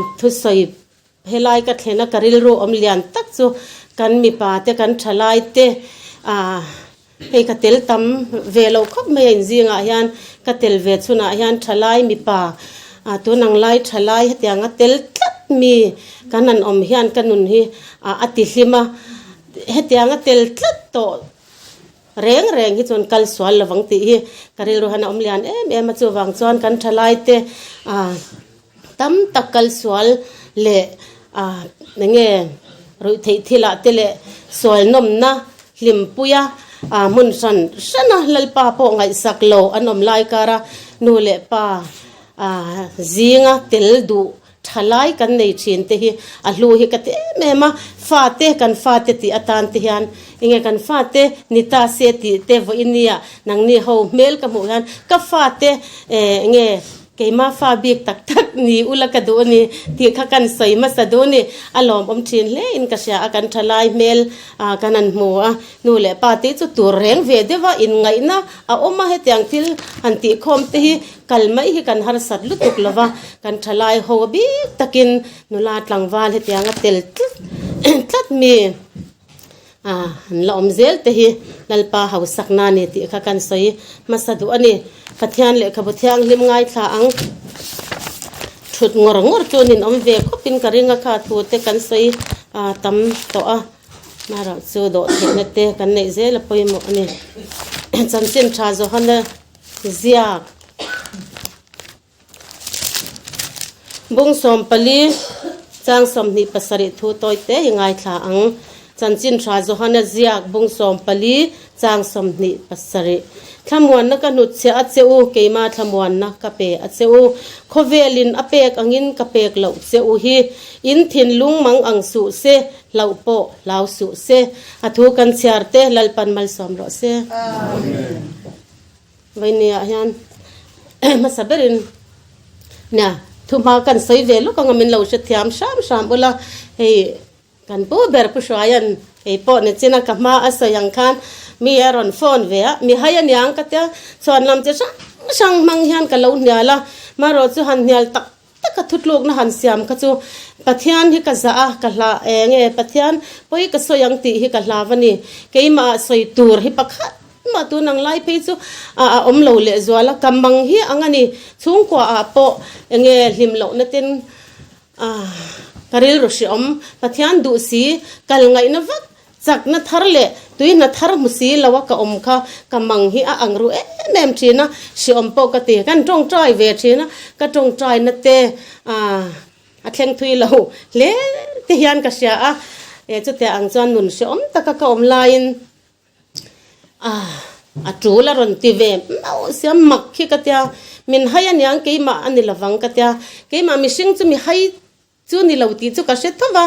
Lawmthusawi helai ka thlena ka rilru awm lian tak chu kan mipa te kan thalai te hei ka tel tam ve lo khawp mai a inzingah hian ka tel ve chhunah hian thalai mipa tun ang lai thalai hetianga tel tlat mi kan han awm hian ka nun hi a ti hlim a hetianga tel tlat tawh Reng reng hi chuan kal sual lovang tih hi ka rilru hian a awm lian em em a, chuvang chuan kan thalaite tam tak kal sual leh eng nge ruih theih thilah te leh sual nawmna hlimpuia hmun hran hrana Lalpa pawh ngaihsak lo an awm lai kara nu leh pa zinga tel duh Thalai kan nei thin te hi a hlu hi ka ti em em a, fate kan fate tih atan te hian enge kan fate ni ta se tih te vawiin nia nangni ho hmel ka hmuh hian ka fate eh enge keima fa bik tak tak ni ula ka duh a ni tih kha kan sawi hmasa duh a ni, a lawmawm thin hle in ka hria a kan thalai hmel ah kan han hmu a. Nu leh pa te chu tur reng ve deuh a, inngaihna a awm a, hetiang thil han tihkhawm te hi kal mai hi kan harsat lutuk lo va, kan thalai ho bik takin nula tlangval hetiang a tel tlat tlat mi an la awm zel te hi Lalpa hausakna a ni tih kha kan sawi hmasa duh a ni. Pathian lehkhabu thianghlim ngaithla ang thut ngawr ngawr chu nin awm ve khawpin ka ring a kha thu te kan sawi tam tawh a. Hmarawh chu dawh theihna te kan neih zel a pawimawh a ni. Chanchin tha Johana ziak bung 14 chang 27 thu tawi te hi ngaithla ang. Chanchin tha Johana ziak bung 14 chang 27 Thlamuanna ka hnutchhiah a che u, keima thlamuanna ka pe a che u. Khawvelin a pek angin ka pek loh che u hi. In thinlung mang ang suh se, Hlauh pawh hlau suh se. A thu kan chhiar te Lalpan malsawm rawh se. Amen. Vawinia hian hmasa berin nia thu hma kan sawi ve lawk anga min lo hre thiam hram hram ula hei kan pu ber Pu Hruaian hei pawh ni chin a ka hma a sawi ang khan mi a rawn phone ve a mi hai aniang ka tia chhuan lam chi hrang hrang hmang hian ka lo hnial a marawh chu han hnial tak Taka thutlukna han siam kha chu Pathian hi ka zah a, ka hla eng e, Pathian pawi ka sawi ang tih hi ka hlav a ni. Keimah sawi tur hi pakhat mah tun ang lai phei chu a a awm lo lehzual a, ka mang hi ang a ni. Chhungkua ah pawh eng nge hlim lohna ten a ka rilru hreawm, Pathian duh si kal ngaihna vak Chakna thar leh tuihna thar hmu si lo a ka awm kha ka mang hi a ang ru em em thin a, hreawm pawh ka ti. Kan tawngtai ve thin a, ka tawngtaina te a thleng thui lo hle te hian ka hria a, chutiang ang chuan nun hreawm taka ka awm laiin a tul a rawn ti ve mauh sia mak hi ka tia, min hai aniang keimah a ni lovang ka tia, keimah mihring chu mi hai Chu ni lo tih chu ka hre tho va,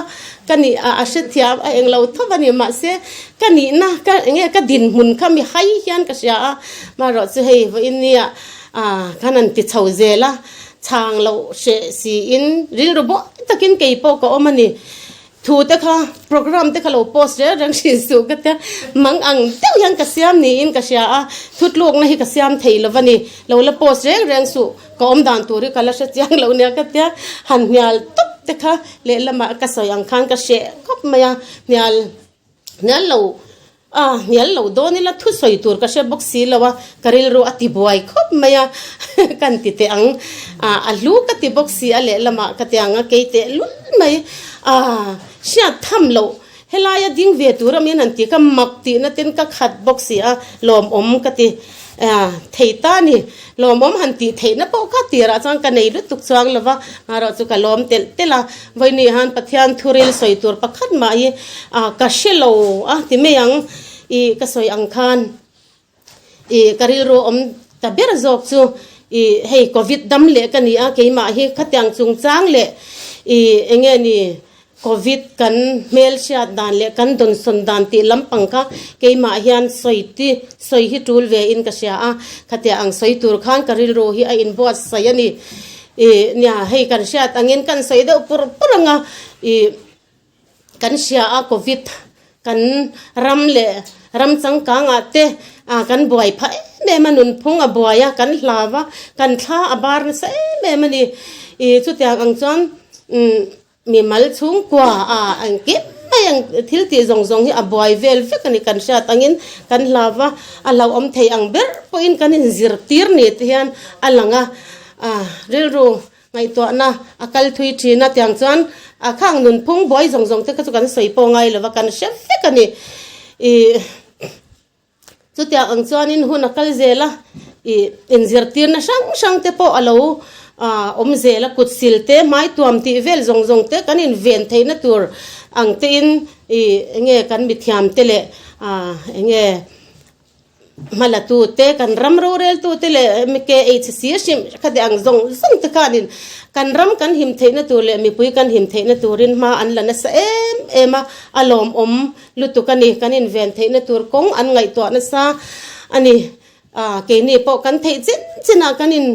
ka nih a a hre thiam a eng lo tho va ni mahse ka nihna ka eng nge ka dinhmun kha mi hai hian ka hria a, marawh chu hei vawiin nia khan an ti chho zel a, chhang loh hreh siin rilru buai takin kei pawh ka awm a ni. Thu te kha program te kha lo post reng reng hrin suh ka tia, mang ang deuh hian ka siam niin ka hria a, thutlukna hi ka siam thei lo va ni, lo la post reng reng suh. Ka awm dan tur hi ka la hre chiang lo nia ka tia, han hnial tawp te kha lehlamah ka sawi ang khan ka hreh khawp mai a, hnial hnial lo a hnial lo dawn ila thu sawi tur ka hre bawk si lo a, ka rilru a ti buai khawp mai a, kan ti teh ang a hlu ka ti bawk si a lehlamah ka ti ang a kei teh lul mai a hriat tham loh helaia ding ve tur a min han ti ka mak tihna ten ka khat bawk si a lawmawm ka ti thei ta a ni. Lawmawm han tih theihna pawh kha tirah chuan ka nei lutuk chuang lo va, marawh chu ka lawm telh telh a, vawiin han Pathian thuril sawi tur pakhat mah hi ka hre lo a ti mai ang i ka sawi ang khan i ka rilru awm ta ber zawk chu i hei covid dam leh ka ni a keimah hi khatiang chungchang leh i enge ni Covid kan hmelhriat dan leh kan dawnsawn dan tih lampang kha keimah hian sawi ti sawi hi tul ve in ka hria a, khatia ang sawi tur khan ka rilru hi a inbuatsaih a ni. I nia hei kan hriat angin kan sawi deuh pur pur ang a, i kan hria a Covid kan ram leh ram changkangah te kan buai phah em em a, nunphung a buai a, kan hlau a, kan thla a bar nasa em em a ni. I chutiang ang chuan. Mi mal chhungkua a engkim mai ang thil tih zawng zawng hi a buai vel vek a ni kan hriat angin kan hlau va, a hlauhawm thei ang ber pawhin kan inzirtir ni te hian a lang a, rilru ngaihtuahna a kal thui thin a tiang chuan a khang nunphung buai zawng zawng te kha chu kan sawi pawh ngai lo va kan hre vek a ni. Ih. Chutiang ang chuanin hun a kal zel a, ih inzirtirna hrang hrang te pawh a lo awm zel a, kut sil te, hmai tuam tih vel zawng zawng te kan inven theihna tur ang tein ih enge kan mithiam te leh enge hmalatu te, kan ram roreltu te leh KHC hrim khati ang zawng zawng te khanin kan ram kan him theihna tur leh mipui kan him theihna turin hma an la nasa em em a, a lawmawm. Lutuk a ni, kan inven theihna tur kawng an ngaihtuah nasa a ni. Aaa keini pawh kan theih chin chinah kan in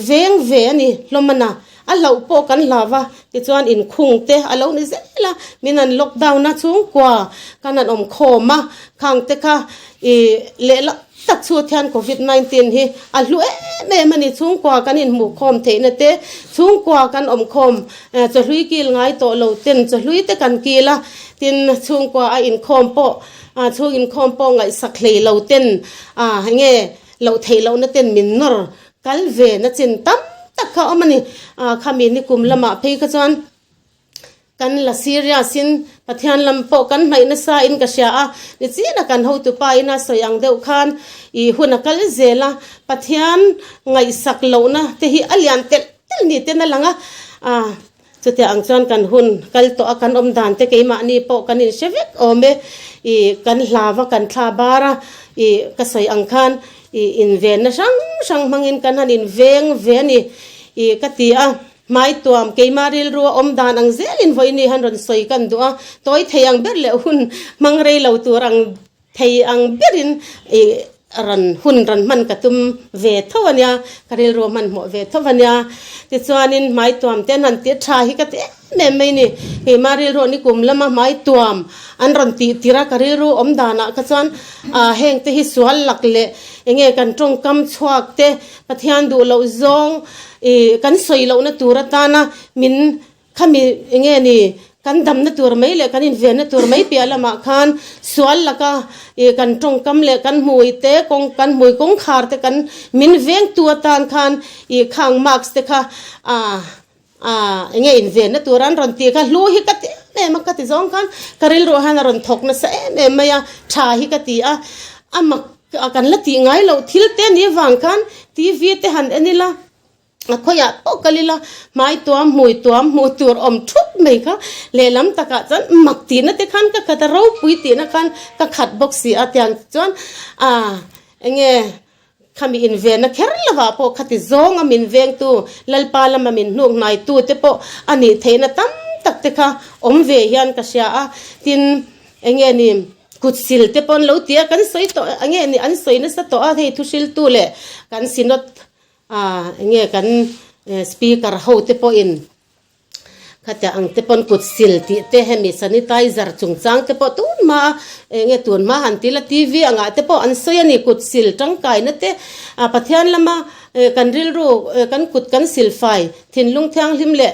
veng ve a ni hlawm a na, a hlauh pawh kan hlau va, tichuan inkhung te a lo ni zel a, min an lockdown a chhungkua kan han awm khawm a, khang te kha ih lehlam tak chhut hian covid 19 hi a hlu em em a ni, chhungkua kan inhmuh khawm theihna te, chhungkua kan awm khawm chawhlui kil ngai tawh lo ten chawhlui te kan kil a, tin chhungkua a inkhawm pawh chhung inkhawm pawh ngaihsak hlei lo ten enge loh theih lohna ten min nawr kal ve na chin tam tak kha a awm a ni, khami nikum lamah phei kha chuan. Kan la serious in Pathian lam pawh kan hnaih nasa in ka hria a, nichina kan hotupa in a sawi ang deuh khan i hun a kal zel a, Pathian ngaihsak lohna te hi a lian telh telh ni ten a lang a, ah chutiang ang chuan kan hun kal tawh a kan awm dan te keimahni pawh kan inhre vek awm e, i kan hlau a kan thla bar a, i ka sawi ang khan i invenna hrang hrang hmangin kan han inveng ve a ni i ka ti a. Hmai tuam, keimah rilru a awm dan ang zelin vawiin han rawn sawi kan duh a, tawi thei ang ber leh hun hmang rei lo tur ang thei ang berin i rawn hun rawn hman ka tum ve tho a nia, ka rilru a hmanhmawh ve tho a nia. Tichuanin hmai tuam te an han ti tha hi ka ti em em mai ni. Keimah rilru ni kum lama hmai tuam an rawn tih tir a, ka rilru awm danah kha chuan ah heng te hi sual lak leh enge kan tawngkam chhuak te Pathian duh loh zawng I kan sawi lohna tur atana min khami enge ni kan damna tur mai leh kan invenna tur mai piah lamah khan sual laka i kan tawngkam leh kan hmui te kawng kan hmui kawngkhar te kan min vengtu atan khan i khang mask te kha ah ah enge invenna tur an rawn tih kha hlu hi ka ti em em a ka ti zawng khan ka rilruah hian a rawn thawk nasa em em mai a tha hi ka ti a a mak A kan la tih ngai loh thil te ni vang khan TV te han en ila, a khawiah pawh kal ila, hmai tuam, hmui tuam, hmuh tur awm thut mai kha lehlam takah chuan mak tihna te khan ka khat a, ropui tihna khan ka khat bawk si a tiang chuan ah enge khami invenna kher lovah pawh khati zawnga min vengtu Lalpa lama min hnuk hnaitu te pawh a nih theihna tam tak te kha awm ve hian ka hria a, tin enge ni. Kut sil te pawh an lo ti a, kan sawi tawh enge ni an sawi nasa tawh a, hei thuhriltu leh kan synod ah enge kan speaker ho te pawhin khatiang ang te pawn kut sil tih te hemi sanitizer chungchang te pawh tun hma a enge tun hma han ti la TV angah te pawh an sawi a ni kut sil tangkaina te ah Pathian lama kan rilru kan kut kan sil fai thinlung thianghlim leh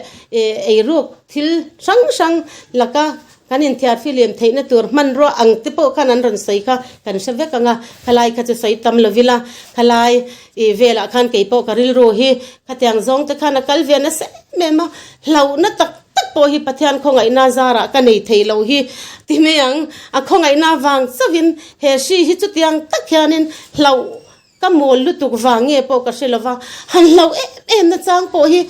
eiruk thil hrang hrang laka Kan inthiar fihlim theihna tur hmanrua ang te pawh khan an rawn sawi kha kan hre vek ang a, khalai kha chu sawi tam lo ila, khalai ih velah khan kei pawh ka rilru hi khatiang zawng te khan a kal ve nasa em em a, hlauhna tak tak pawh hi Pathian khawngaihna zarah ka nei thei lo hi ti mai ang, a khawngaihna vang chauhin he hri hi chutiang tak hianin hlauh Ka mawl lutuk vang nge pawh ka hre lo va, han hlo em em na chang pawh hi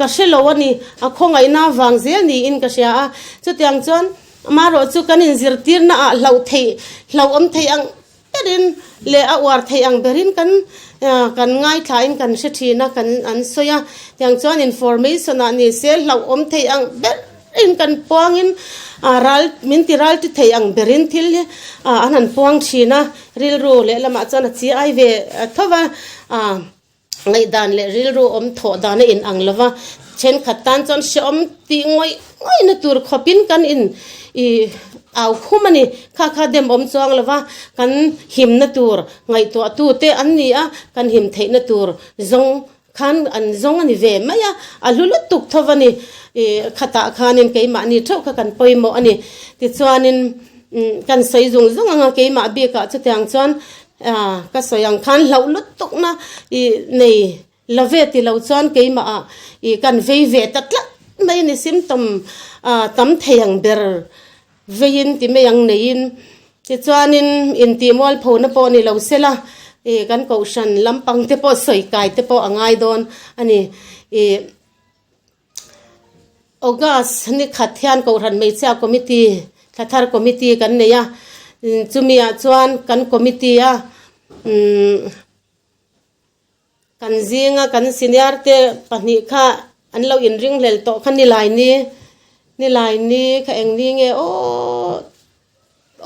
ka hre lo a ni, a khawngaihna vang zel niin ka hria a. Chutiang chuan amaherawh chu kan inzirtirna ah hloh theih, hlauhawm theih ang berin leh a uar theih ang berin kan kan ngaithlain kan hre thin a, kan an sawi a. Tiang chuan information ah ni se hlauhawm theih ang ber. In kan puangin ral min ti ral ti thei ang berin thil hi an han puang thin a, rilru lehlamah chuan a chi ai ve tho va, ngaihdan leh rilru awm thawh dan a in ang lo va, thenkhat tan chuan hrehawm tih ngawih ngawihna tur khawpin kan in i au khum a ni, kha kha dem awm chuang lo va, kan himna tur ngaihtuah tute an ni a, kan him theihna tur zawng. khan an zawng a ni ve mai a, a hlu lutuk tho a ni. Ih khatah khanin keimahni theuh kha kan pawimawh a ni. Tichuanin kan sawi zung zung ang a, keimah bikah chutiang chuan ka sawi ang khan hlauh lutukna ih nei la ve ti lo chuan keimah ah ih kan vei ve ta tlat mai a ni. Symptom tam thei ang ber veiin ti mai ang neiin tichuanin intih mualphona pawh ni lo sela ih kan kohhran lampang te pawh sawi kai te pawh a ngai dawn a ni. Ih August ni khat hian kohhran hmeichhia committee thla thar committee kan nei a chumi ah chuan kan committee a umm Kan zinga kan senior te pahnih kha an lo inringhlel tawh kha Nilaini, Nilaini kha eng ni nge aw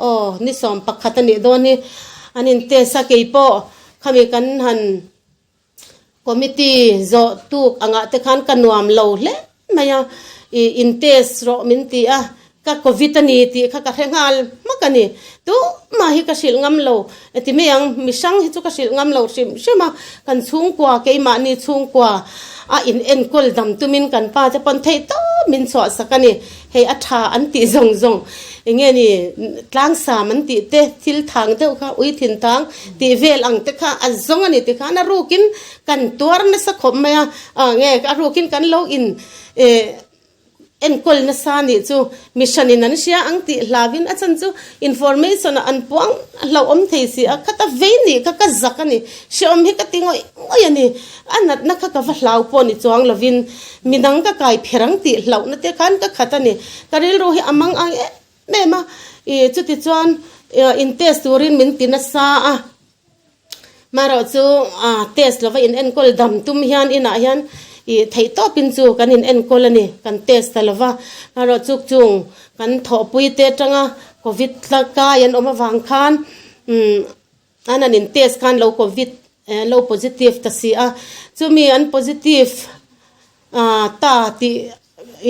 aw ni 11 a nih dawn hi an in test a keipawh khami kan han committee zawh tuk angah te khan ka nuam lo hle mai a ih in test rawh min ti a Ka covid a ni tih kha ka hre nghal hmak a ni. Tumah hi ka hrilh ngam lo. Eti mai ang, mi hrang hi chu ka hrilh ngam lo hrim hrim a. Kan chhungkua, keimahni chhungkua a in enkawl dam tumin kan pa te pawn theih tawp min chhuah sak a ni. Hei a tha an tih zawng zawng. Enge ni tlangsam an tih te, thil thang deuh kha, ui thin thang tih vel ang te kha a zawng a ni tikhan a rukin kan tuar nasa khawp mai a. Nge a rukin kan lo in eh. Enkawl nasa nih chu mission in an hria ang tih hlauin a chan chu information ah an puang hlauhawm thei si a, khata vei nih kha ka zak a ni, hrehawm hi ka ti ngawih ngawih a ni, a natna kha ka va hlau pawh ni chuang lovin midang ka kai pher ang tih hlauhna te khan ka khat a ni, ka rilru hi a mang ang em em a, ih chuti chuan in test turin min ti nasa a. Marawh chu test lova in enkawl dam tum hian inah hian ih theih tawpin chu kan in enkawl a ni, kan test ta lova. Marawh chuk chung kan thawhpui te atanga covid kai an awm avang khan umm an han in test khan lo covid lo positive ta si a. Chumi an positive ta tih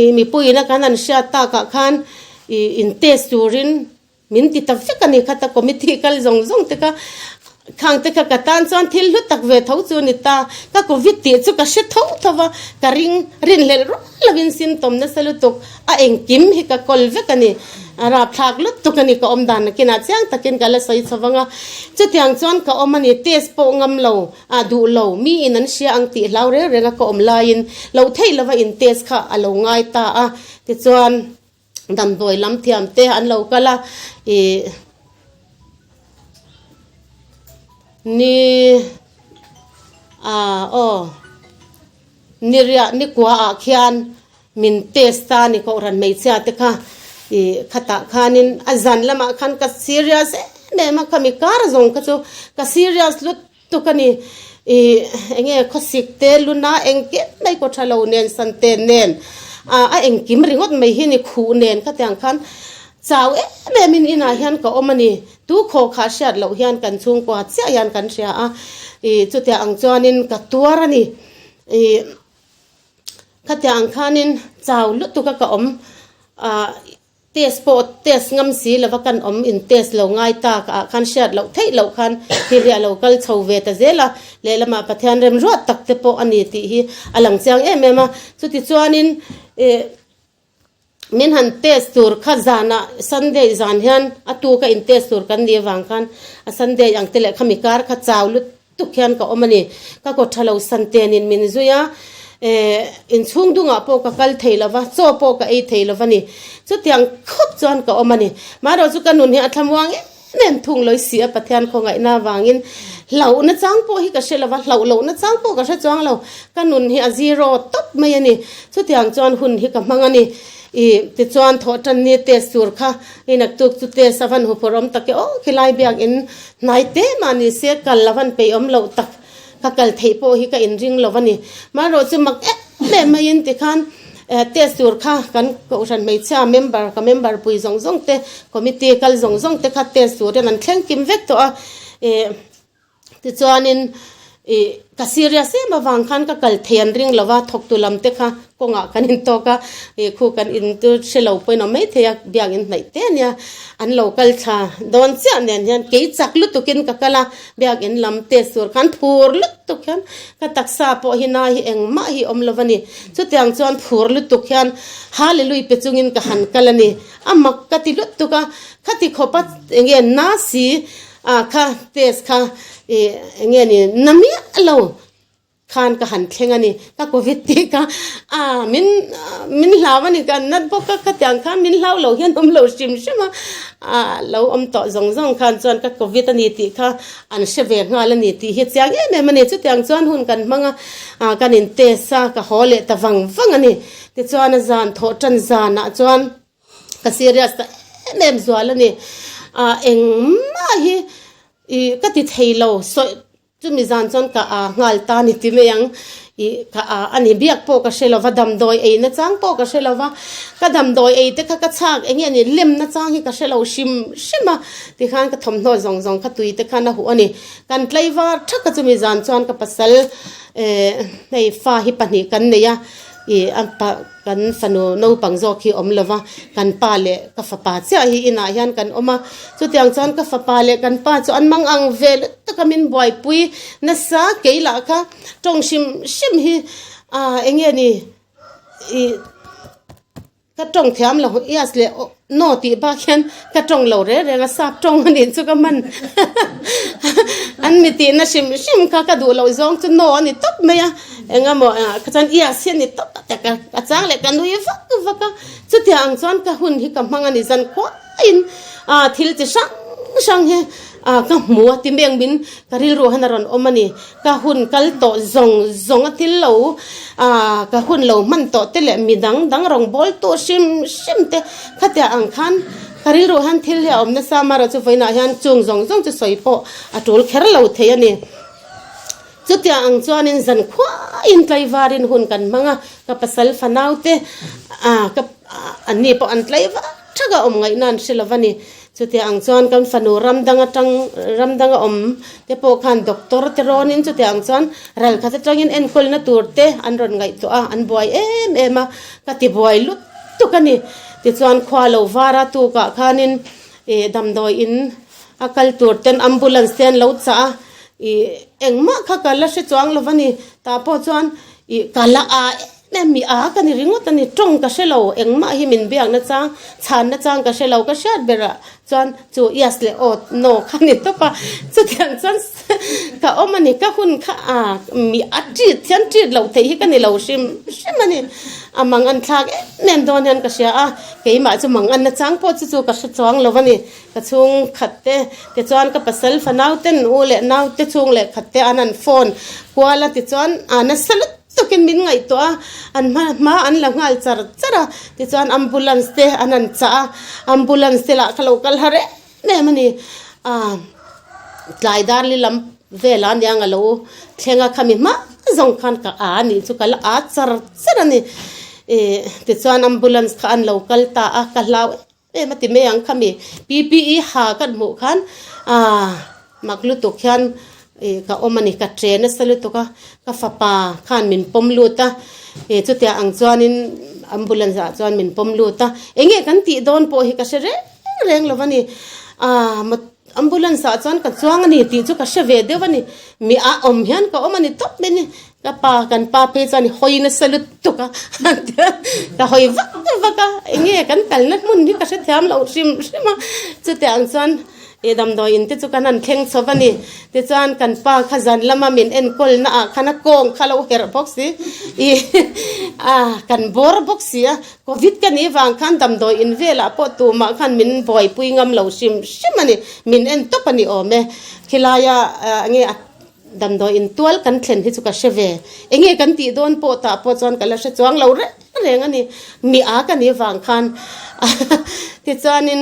ih mipuiin a kan han hriat takah khan ih in test turin Min ti ta vek a ni kha ta committee kal zawng zawng te kha khang te kha ka tan chuan thil hlu tak ve tho chu a ni ta. Ka covid tih chu ka hre tho tho va, ka ring rinhlelh rual lovin symptom nasa lutuk a engkim hi ka kawl vek a ni. A rapthlak lutuk a ni ka awm dan nakinah chiang takin ka la sawi chho vang a. Chutiang chuan ka awm a ni, test pawh ngam lo, a duh lo, miin an hria ang tih hlau reng reng a ka awm laiin lo theih lova in test kha a lo ngai ta a. Tichuan. Damdawi lam thiam te an lo kal a, ih ni ah aw ni riah ni kua ah khian min test a ni kohhran hmeichhia te kha ih khatah khanin a zan lamah khan ka serious em em a khami kar zawng kha chu ka serious lut Tuk a ni. Ih, enge khawsik te luna engkim mai kaw tha lo nen, sante nen, a engkim ringawt mai hi ni khuh nen khatiang khan chau em em in inah hian ka awm a ni. Tu khaw kha hriat loh hian kan chhungkua chiah hian kan hria a. Ih, chutiang ang chuanin ka tuar a ni. Ih, khatiang ang khanin chau lutuk a ka awm. Ah. Test pawh test ngam si lova kan awm in test lo ngai tak ah khan hriat loh theih loh khan thil hi a lo kal chho ve ta zel a, lehlamah Pathian remruat tak te pawh a ni tih hi a lang chiang em em a. Chutichuanin ih min han test tur kha zanah Sunday zan hian a tuka in test tur kan nih avang khan a Sunday ang te leh khami kar kha chau lut tuk hian ka awm a ni. Ka kaw tha lo san tenin min zui a, eh, inchhung dungah pawh ka kal thei lo va, chaw pawh ka ei thei lo va ni. Chutiang khawp chuan ka awm a ni. Marawh chu ka nun hi a thlamuang em em thung lawi si a, Pathian khawngaihna avangin hlauhna chang pawh hi ka hre lo va, hlauh lohna chang pawh ka hre chuang lo. Ka nun hi a zero tawp mai a ni. Chutiang chuan hun hi ka hmang a ni. Ih, tichuan thawhtanni test tur kha i naktuk chu test a van huphurh awm tak e aw, khilai biakinn hnai te mah ni se kal a van peih awm loh tak, ka kal theih pawh hi ka inring lo a ni. Marawh chu mak em em maiin tikhan test tur kha kan kohhran hmeichhia member, ka member pui zawng zawng te, committee kal zawng zawng te kha test turin an thleng kim vek tawh a, ih, Tichuanin ih ka serious em avang khan ka kal thei an ring lo va, thawktu lam te kha kawngah kan intawk a, ih khu kan in chu hre lo pawhin awm maithei a, biakin hnaih te a nia, an lo kal thla dawn chiah nen hian kei chak lutukin ka kal a, biakin lam test tur khan phur lutuk hian ka taksa pawh hi na hi engmah hi awm lo a ni, chutiang chuan phur lutuk hian Hallelui pe chungin ka han kal a ni, a mak ka ti lutuk a, khati khawpa enge na si ah kha test kha ih enge ni na miah lo. Khan ka han thleng a ni, ka covid tih kha a min min hlau a ni ka nat bawk a, khatiang khan min hlau lo hian awm lo hrim hrim a, a lo awm tawh zawng zawng khan chuan ka covid a ni tih kha an hre ve nghal a ni tih hi chiang em em a ni. Chutiang chuan hun kan hmang a, kan in test a, ka haw leh ta vang vang a ni. Tichuan a zan thawh tan zanah chuan ka serious ta em em zual a ni, a engmah hi ih ka ti thei lo sawi Chumi zan chuan ka a nghal ta ni ti mai ang ih ka a a ni biak pawh ka hre lo va, damdawi ei na chang pawh ka hre lo va, ka damdawi ei te kha ka chhak eng nge ni lem na chang hi ka hre lo hrim hrim a, tikhan ka thawmhnaw zawng zawng kha tui te khan a huh a ni. Kan tlaivar thak a chumi zan chuan ka pasal eh hei fa hi pahnih kan nei a ih a pa Kan fanu naupang zawk hi awm lova, kan pa leh ka fapa chiah hi inah hian kan awm a. Chutiang chuan ka fapa leh kan pa chu an mang ang ve lutuk a, min buaipui nasa kei lah kha tawng hrim hrim hi ah eng nge ni ih ka tawng thiam lo yes leh no tih bak hian ka tawng lo reng reng a, sap tawng a nih chu ka hman an mi tihna hrim hrim kha ka duh loh zawng chu no a ni tawp mai a. Engemaw engah kha chuan yes hi a ni tawp a tak a, a chang leh ka nui vak vak a, chutiang ang chuan ka hun hi ka hmang a ni zan khuaiin ah thil chi hrang hrang hi ah ka hmu a ti meng min ka rilru han a rawn awm a ni, ka hun kal tawh zawng zawng a thil lo ah ka hun lo hman tawh te leh mi dang dang rawn bawl tu hrim hrim te khatiang ang khan ka rilru han thil hi a awm nasa amaherawhchu vawiinah hian chung zawng zawng chu sawi pawh a tul kher lo thei a ni. Chutiang ang chuanin zan khuaiin tlaivarin hun kan hmang a, ka pasal fanaute ah ka anni pawh an tlaivar thak a awm ngaihna an hre lo va ni. Chutiang ang chuan kan fanu ram dang atang ram danga awm te pawh khan doctor te rawnin chutiang ang chuan ral khat atangin enkawlna tur te an rawn ngaihtuah a, an buai em em a, ka ti buai lutuk a ni. Tichuan khua lo var a tukah khanin ih damdawi in a kal tur ten ambulance te an lo chah a, Ih, engmah kha ka la hre chuang lo va ni. Tah pawh chuan ih ka la a em em mi a ka ni ringawt a ni. Tawng ka hre lo, engmah hi min biak na chang, chhan na chang ka hre lo. Ka hriat berah chuan chu yes leh aw, no kha ni tawp a. Chutiang chuan ka awm a ni. Ka hun kha a mi a treat hian treat loh theih hi ka ni lo hrim hrim a ni. A mang an thlak em em dawn hian ka hria a, keimah chu mang an na chang pawh chu chu ka hre chuang lo a ni. Ka chhung khat te, tichuan ka pasal fanau ten u leh nau te chhung leh khat te an han phone kual a, tichuan a nasa lutukin min ngaihtuah a, an hma hma an la nghal char char a, tichuan ambulance te an han chah a, ambulance te lah kha lo kal har em em a ni, a tlai dar li lam velah aniang a lo thleng a, khami hma zawng khan ka a nih chu ka la a char char a ni, ih tichuan ambulance kha an lo kal ta a, ka hlau em. Em a ti mai ang khami PPE ha kan hmuh khan aah mak lutuk hian ih ka awm a ni ka che nasa lutuk a ka fapa khan min pawm lut a ih chutiang ang chuanin ambulance ah chuan min pawm lut a eng nge kan tih dawn pawh hi ka hre reng reng lo a ni aah ambulance ah chuan ka chuang a ni tih chu ka hre ve deuh a ni mi a awm hian ka awm a ni tawp mai a ni. Ka pa, kan pa phei chuan i hawi nasa lutuk a, ka hawi vak vak a, enge kan kalna hmun hi ka hrethiam loh hrim hrim a, chutiang chuan i damdawi in te chu kan han thleng chho va ni, tichuan kan pa kha zan lama min enkawl na ah khan a kawng kha lo herh bawk si, i a kan bawr bawk si a, covid ka nih vang khan damdawi in velah pawh tumah khan min buaipui ngam lo hrim hrim a ni, min en tawp a ni awm e, khilaia enge a. Damdawi in tual kan thlen hi chu ka hre ve. Enge kan tih dawn pawh tah pawh chuan ka la hre chuang lo reng reng a ni. Mi a ka nih vang khan tichuanin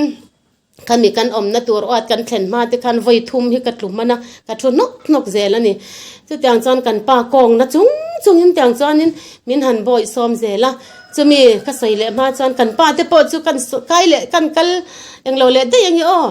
khami kan awmna tur uat kan thlen hma te khan vawi thum hi ka tlu hman a, ka thu hnawk hnawk zel a ni. Chutiang chuan kan pa kawngna chung chungin tiang chuanin min han bawih sawm zel a. Chumi ka sawi leh hma chuan kan pa te pawh chu kan kai leh kan kal englo leh daih ange aw.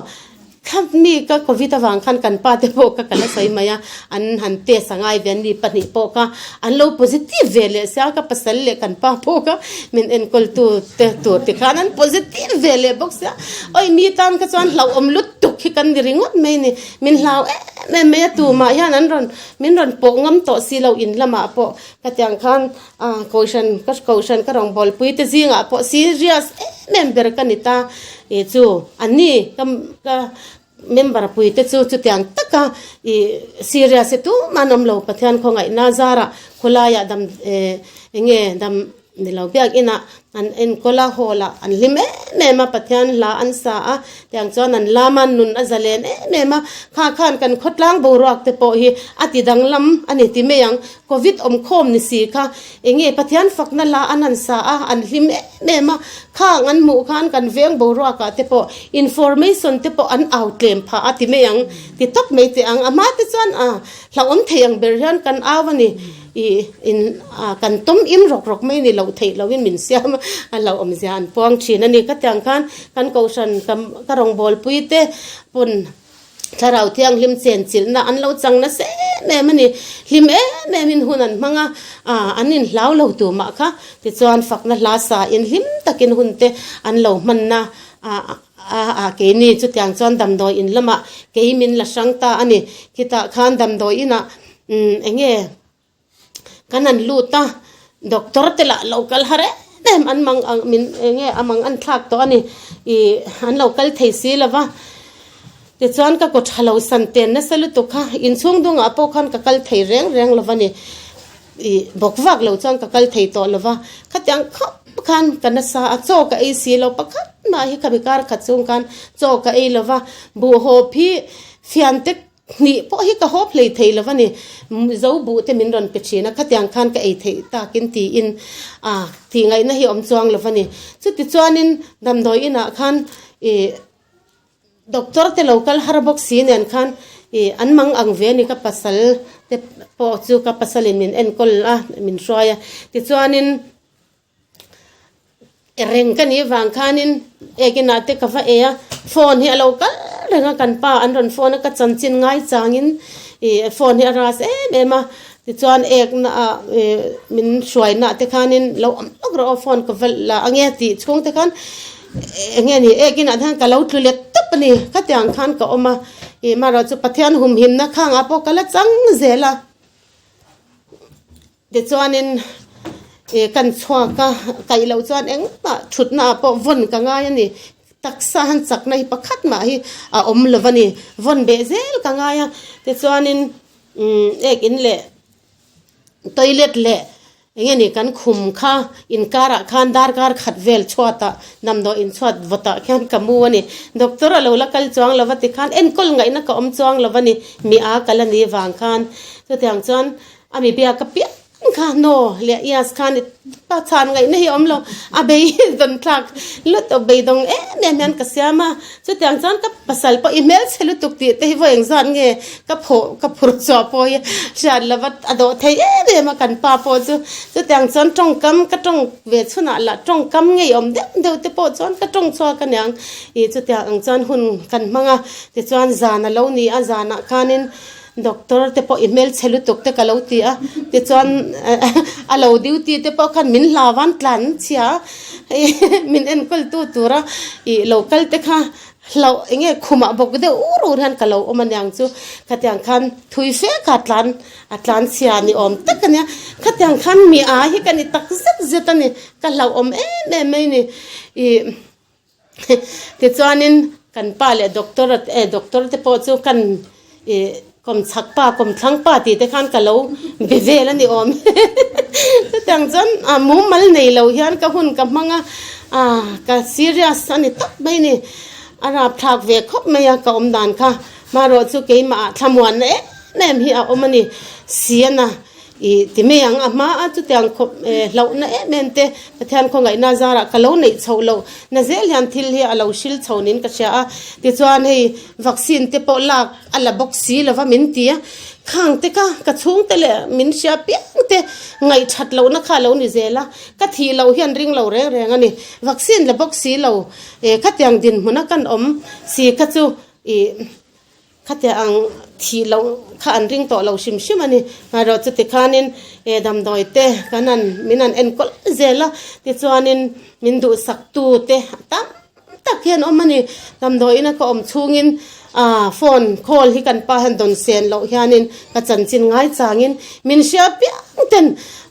Kha mi ka covid avang khan kan pa te pawh kha ka la sawi mai a, an han test a ngai ve an ni pahnih pawh kha an lo positive ve leh sia ka pasal leh kan pa pawh kha min enkawl tu te tur ti khan an positive ve leh bawk sia awi mi tan kha chuan hlauhawm lutuk hi kan ni ringawt mai a ni min hlau em em mai a tumah hian an rawn min rawn pawh ngam tawh si lo in lamah pawh ka tiang khan ah kohhran ka kohhran ka rawngbawlpui te zingah pawh serious em em ber ka ni ta ih chu an ni ka ka member pui te chu chutiang taka ih serious hi tumah an awm lo Pathian khawngaihna zarah khawlaiah dam eh eng nge dam ni lo biak inah an enkawl a hall ah an hlim em em a Pathian hla an sa a tiang chuan an lam a nun a za len em em a kha khan kan khawtlang boruak te pawh hi a ti danglam a ni ti mai ang Covid awm khawm ni si kha eng nge Pathian fakna hla an han sa a an hlim em em a khang an hmuh khan kan veng boruak ah te pawh information te pawh an au tlem phah a ti mai ang ti tawp mai teh ang a hma te chuan a hlauhawm thei ang ber hian kan au a ni. Ih in ah kan tawm im rawk rawk mai ni loh theih lohin min siam a, a hlauhawm zia an puang thin a ni. Ka tiang khan kan kohhran ka ka rawngbawlpui te pawn thlarau thianghlim chen chilhna an lo chang nasa em em a ni. Hlim em em in hun an hmang a, ah an inhlau lo tur mah kha. Tichuan fakna hla sa in hlim takin hun te an lo hmanna ah a a keini chutiang chuan damdawi in lamah kei min la hrang ta a ni. Khitah khan damdawi inah Umm eng nge kan han lut a doctor te lah lo kal har em em an mang ang min eng nge a mang an thlak tawh a ni ih an lo kal thei si lo va tichuan ka kaw tha lo san ten nasa lutuk kha inchhung dungah pawh khan ka kal thei reng reng lo va ni ih bawk vak lo chuan ka kal thei tawh lo va khatiang khawp khan ka nasa a chaw ka ei si lo pakhat mah hi khami kar khat chung khan chaw ka ei lo va buhhawp hi fian te Hnih pawh hi ka hawp hlei thei lo a ni. Mizo buh te min rawn pe thin a, khatiang khan ka ei theih takin tiin a tih ngaihna hi awm chuang lo a ni. Chuti chuanin damdawi inah khan ih doctor te lo kal har bawk si nen khan ih an mang ang ve a ni ka pasal te pawh chu ka pasalin min enkawl a, min hruai a. Tichuanin. Reng ka nih vang khanin ekinah te ka va ei a, phone hi a lo kal reng a kan pa an rawn phone a ka chanchin ngai changin ih phone hi a ras em em a tichuan ekna ah ih min hruaina te khanin lo awm lawk rawh aw phone ka va la ange tih chhung te khan eng nge ni ekinah te khan ka lo tlu let tawp a ni khatiang khan ka awm a ih marawh chu Pathian humhimna khangah pawh ka la chang zel a. Tichuanin ih kan chhuak a, kaih loh chuan engmah thutna ah pawh vawn ka ngai a ni. Taksa han chakna hi pakhat mah hi a awm lo a ni. Vawn beh zel ka ngai a, tichuanin umm ek in leh toilet leh eng nge ni kan khum kha inkarah khan darkar khat vel chhuatah damdawi inchhuat vawtah khian ka mu a ni. Doctor a lo la kal chuang lo va tikhan enkawl ngaihna ka awm chuang lo a ni. Mi a kal a ni vang khan chutiang chuan A mi biak apiang kha no leh ias khan i pa chhan ngaihna hi a awm lo, a bei dawn thlak lutuk beidawng em em hian ka siam a, chutiang chuan ka pasal pawh i hmelchhe lutuk tih te hi vawi engzat nge ka phawh ka phur chhuah pawh hi hriat lova a dawh thei em em a kan pa pawh chu, chutiang chuan tawngkam ka tawng ve chhunah lah tawngkam ngeiawm deuh deuh te pawh chuan ka tawng chhuak aniang ih chutiang ang chuan hun kan hmang a, tichuan zan a lo ni a zanah khanin. Doctor te pawh i hmelchhe lutuk te ka lo ti a, tichuan a lo duty te pawh khan min hlau a, an tlan chhia a, min enkawl tu tura ih lo kal te kha hlauh eng nge khumah bawk deuh ur ur hian ka lo awm aniang chu, khatiang khan thui fe kha a tlan a tlan chhia ni awm tak ania, khatiang khan mi a hi ka ni tak zet zet a ni, ka hlauhawm em em mai ni ih. Tichuanin kan pa leh doctor eh doctor te pawh chu kan ih kawmchhak pa kawmthlang pa tih te khan ka lo be vel a ni awm chutiang chuan ah mumal nei lo hian ka hun ka hmang a ah ka serious a ni tawp mai ni a rapthlak ve khawp mai a ka awm dan kha marawh chu keimah ah thlamuanna em em hi a awm a ni sian a. Ih ti mai ang, a hma a chutiang khawp hlauhna em em te Pathian khawngaihna zarah ka lo neih chhoh loh na zel hian thil hi a lo hril chho niin ka hria a, tichuan hei vaccine te pawh lak a la bawk si lova min ti a, khang te kha ka chhungte leh min hria piang te ngaihthat lohna kha a lo ni zel a, ka thih loh hian ring lo reng reng a ni, vaccine la bawk si lo, khatiang dinhmuna kan awm si kha chu. Ih Khatiang ang thih loh kha an ring tawh lo hrim hrim a ni. Hmaerawh chuti khanin e damdawi te kan an min an enkawl zel a, tichuanin min duhsaktu te tam tak hi an awm a ni. Damdawiin a ka awm chhungin ah phone call hi kan pa hian dawn sen loh hianin ka chanchin ngai changin min hria piang ten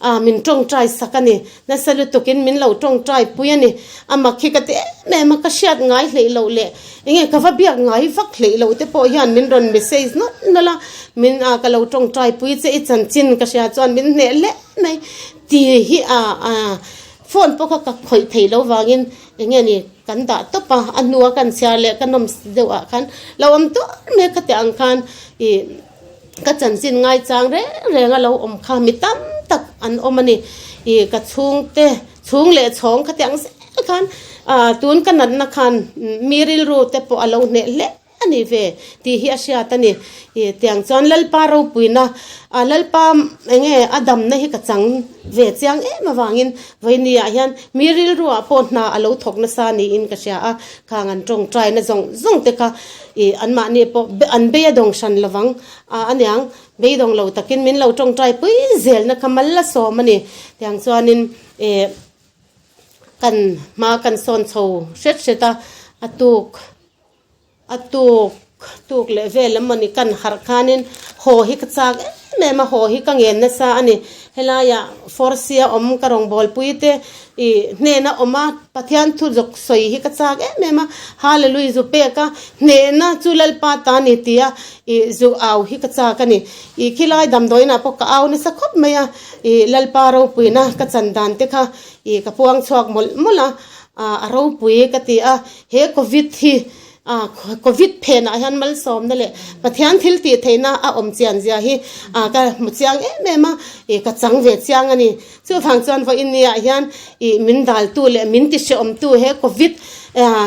ah min tawngtai sak a ni. Nasa lutukin min lo tawngtai pui a ni. A mak hi ka ti em em a, ka hriat ngai hleih loh leh enge ka va biak ngai vak hleih loh te pawh hian min rawn message nawlh nawlh a, min a ka lo tawngtai pui che i chanchin ka hria chuan min hneh hle mai ti hi a a phone pawh kha ka khawih thei lo vangin enge ni kan dah tawp a, a hnua kan chhiar leh ka nawm deuh ah khan lo awm tur mai khatiang ang khan ih. Ka chanchin ngaichang reng reng a lo awm kha mi tam tak an awm a ni. Ih ka chhungte chhung leh chhawng khatiang zel khan ah tun ka natna khan mi rilru te pawh a lo hneh hle a ni ve tih hi a hriat a ni. Ih tiang chuan Lalpa ropuina ah Lalpa eng nge a damna hi ka chang ve chiang em avangin vawinia hian mi rilruah pawh hna a lo thawk nasa niin ka hria a, khang an tawngtaina zawng zawng te kha Ih, anmahni pawh an bei a dawng hran lovang a aniang, beidawng lo takin min lo tawngtai pui zelna kha mal la sawm a ni. Tiang chuanin ih kan hma kan sawn chho hret hret a, a tuk a tuk tuk leh vel emaw ni kan harh khanin haw hi ka chak em em a, haw hi ka ngen nasa a ni. Helaiah force a awm ka rawngbawlpui te ih hnena awm a, Pathian thu zawk sawi hi ka chak em em a, Hallelui zu pek a, hnehna chu Lalpa ta ni tia ih zu au hi ka chak a ni. Ih khilai damdawiinah pawh ka au nasa khawp mai a, ih Lalpa ropuina ka chan dan te kha ih ka puang chhuak mawlh mawlh a, a ropui ka ti a, he covid hi A Covid phenah hian malsawmna leh Pathian thil tih theihna a awm chian zia hi ka hmu chiang em em a, ih ka chang ve chiang a ni. Chuvang chuan vawiin niah hian ih min daltu leh min ti hrehawmtu he Covid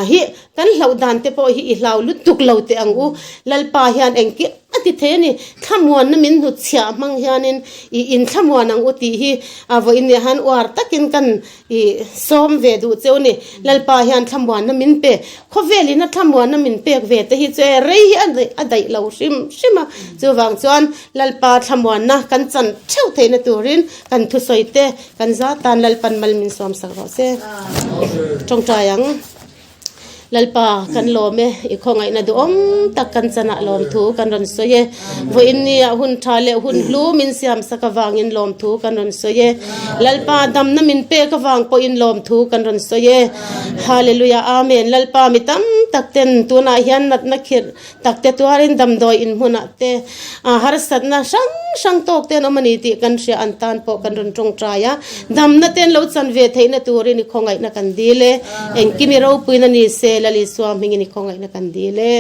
hi kan hlauh dan te pawh hi i hlau lutuk lo teh ang u. Lalpa hian engkim a ti thei a ni. Thlamuanna min hnutchhiah hmang hianin ih inthlamuan ang u tih hi vawiin niah hian uar takin kan I sawm ve duh cheu ni. Lalpa hian thlamuanna min pe. Khawvelin a thlamuanna min pek ve te hi chu e rei hi a daih lo hrim hrim a. Chuvang chuan Lalpa thlamuanna kan chan theuh theihna turin kan thusawi te kan za tan Lalpan mal min sawm sak rawh se. Tawngtai ang. Lalpa, kan lawm e, i khawngaihna duhawm tak kan chanah lawmthu kan rawn sawi e. Vawiin nia hun tha leh hun hlu min siamsak avangin lawmthu kan rawn sawi e. Lalpa, damna min pek avang pawhin lawmthu kan rawn sawi e. Hallelujah, Amen. Lalpa, mi tam tak ten tunah hian natna khirh tak te tuarin damdawi inhmunah te harsatna hrang hrang tawk te an awm a ni tih kan hria an tan pawh kan rawn tawngtai a, damna te an lo chan ve theihna turin i khawngaihna kan dil e, engkim i ropuina ni se Lal Isua hmingin i khawngaihna kan dil e.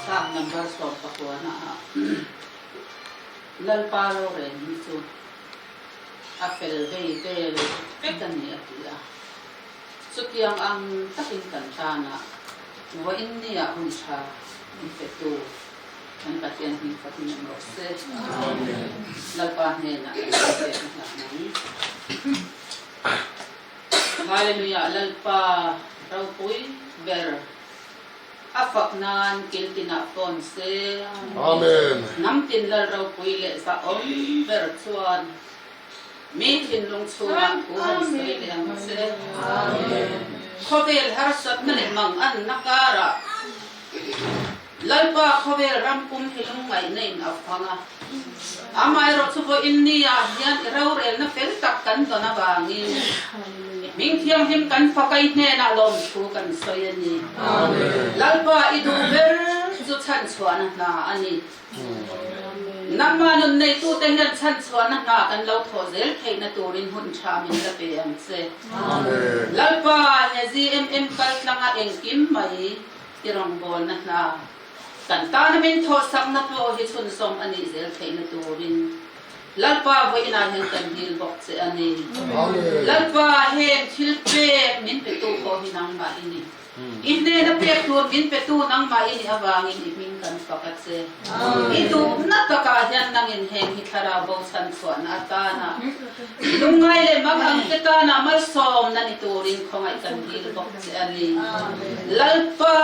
Psalm number 19 ah Lalpa rorel hi chu a fel vei vel vek a ni a ti a. Chutiang ang takin kan tana vawiin nia hun tha min petu kan Pathian hming fakin awm rawh se. Lalpa hnenah kan inpek na hlan ang. Hallelujah Lalpa ropui ber. A fak nan kil tinah pawn se. Amen. Hnam tin lal ropui leh zahawm ber chuan mi thinlung chhungah thu han sawi leh ang che. Khawvel harsatna leh manganna karah Lalpa khawvel ram pum hi lungngaihna in a fang a. Amaherawhchu vawiin ni ah hian i rorelna fel tak kan dawn avangin i hming thianghlim kan fakai hnenah lawmthu kan sawi a ni. Lalpa i duh ber chu chhanchhuahna hna a ni. Nangmah nun neitute hian chhanchhuahna hna kan lo thawh zel theihna turin hun tha min la pe ang che. Lalpa he GMM kaltlanga engkim mai I rawngbawlna hna kan tana min thawhsakna pawh hi chhunzawm a nih zel theihna turin Lalpa vawiinah hian kan dil bawk che a ni. Lalpa, heng thil pek min petu pawh hi nangmah i ni. I hnena pek tur min petu nangmah i nih avangin i hming kan fak a che. I duhna takah hian nangin heng hi thlarau bo chhanchhuahna atana lungngai leh mak ang te tana malsawmna ni turin khawngaih kan dil bawk che a ni. Lalpa,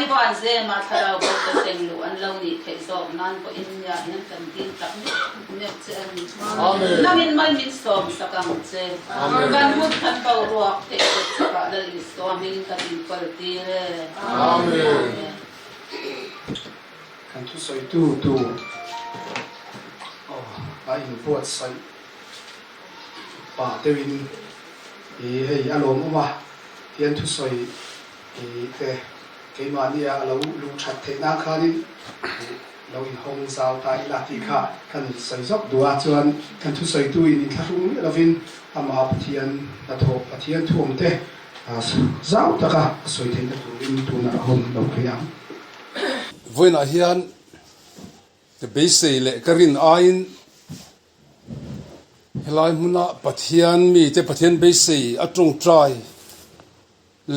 i van zemah thlarau bo ka seng luh an lo nih theih zawk nan pawhin nia hian kan dil tak meuh meuh che a ni. Nangin mal min sawm sak ang che. Kan hun khan boruak theih kut chakah Lal Isua hmingin kan inkawl tir e. Amen. Kan thusawitu tur a inbuatsaih pah deuhin i hei a lawmawm a, tian thusawi i te keimahnia a lo luh that theih nan khanin i lo inhawng zau ta ila tih kha kan sawi zawk duh a, chuan kan thusawitu in inthlahrung miah lovin amah Pathian hnathawh Pathian thuam te zau taka a sawi theihna turin tunah a hawn lo phei ang. Vawiinah hian ka beisei leh ka rin aiin helai hmuna Pathian mite Pathian beisei a tawngtai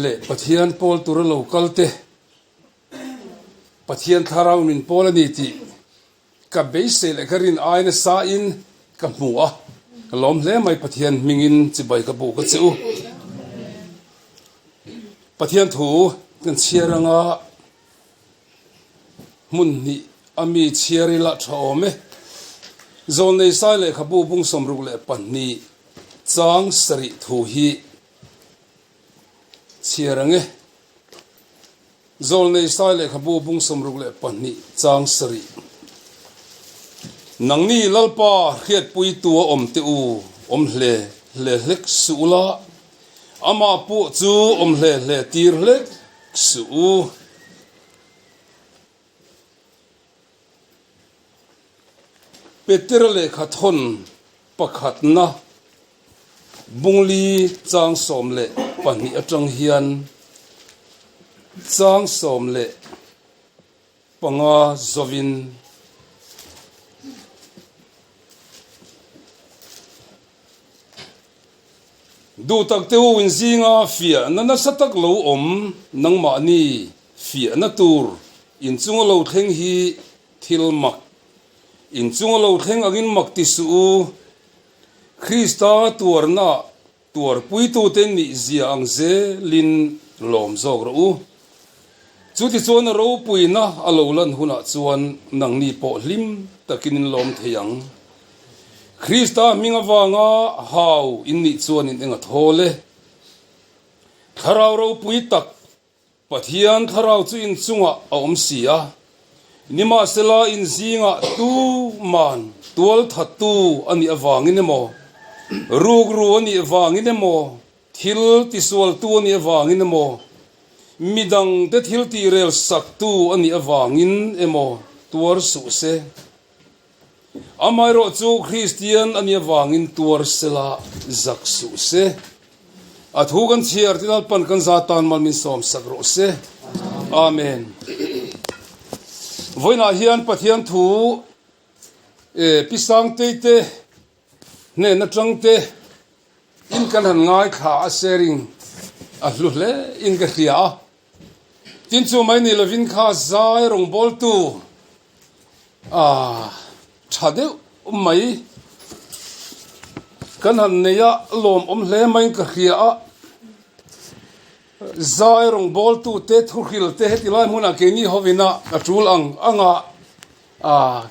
leh Pathian pawl tura lo kal te Pathian thlarau min pawl a ni tih ka beisei leh ka rin ai nasa in ka hmu a, ka lawm hle mai Pathian hmingin chibai ka buk a che u. Pathian thu kan chhiar anga hmun hnih a mi chhiar ila tha awm e. Zawlnei sai lehkhabu bung 62 chang sarih thu hi chhiar ang e. Zawlnei sai lehkhabu bung 62 chang sarih. Nangni Lalpa hriatpuitu a awm teh u, awm hle hle hlek suh ula, amah pawh chu awm hle hle tir hlek suh u. Petera lehkha thawn pakhatna bungli chang 12 atang hian chang 15 zawin Duhtak te u inzinga fiahna nasa tak lo awm nangmahni fiahna tur inchunga lo thleng hi thil mak. Inchunga lo thleng angin mak ti suh u. Krista tuarna tuarpuitute nih zia ang zelin lawm zawk rawh u. Chutichuan a ropuina a lo lan hunah chuan nangni pawh hlim takin in lawm thei ang. Krista hming avanga hau in nih chuan in eng a thawl e. Thlarau ropui tak Pathian thlarau chu in chungah a awm si a, nimahsela in zingah tu man tual thattu a nih avangin emaw, rukru a nih vangin emaw, thil tisualtu a nih avangin emaw, midangte thil tihrel saktu a nih avangin emaw tuar suh se. Amaherawh chu Kristian a nih avangin tuar sela zak suh se. A thu kan chhiar tin Lalpan kan za tan mal min sawm sak rawh se. Amen. Vawiinah hian Pathian thu Pi Sangtei te hnen atang te in kan han ngaithla a sharing a hlu hle in ka hria a. Tin chu mai ni lovin kha zai rawngbawltu Ah, tha deuh mai. Kan han nei a, lawmawm hle maiin ka hria a. Zai rawngbawltute thuhrilte heti lai hmunah keini hovina a tul ang anga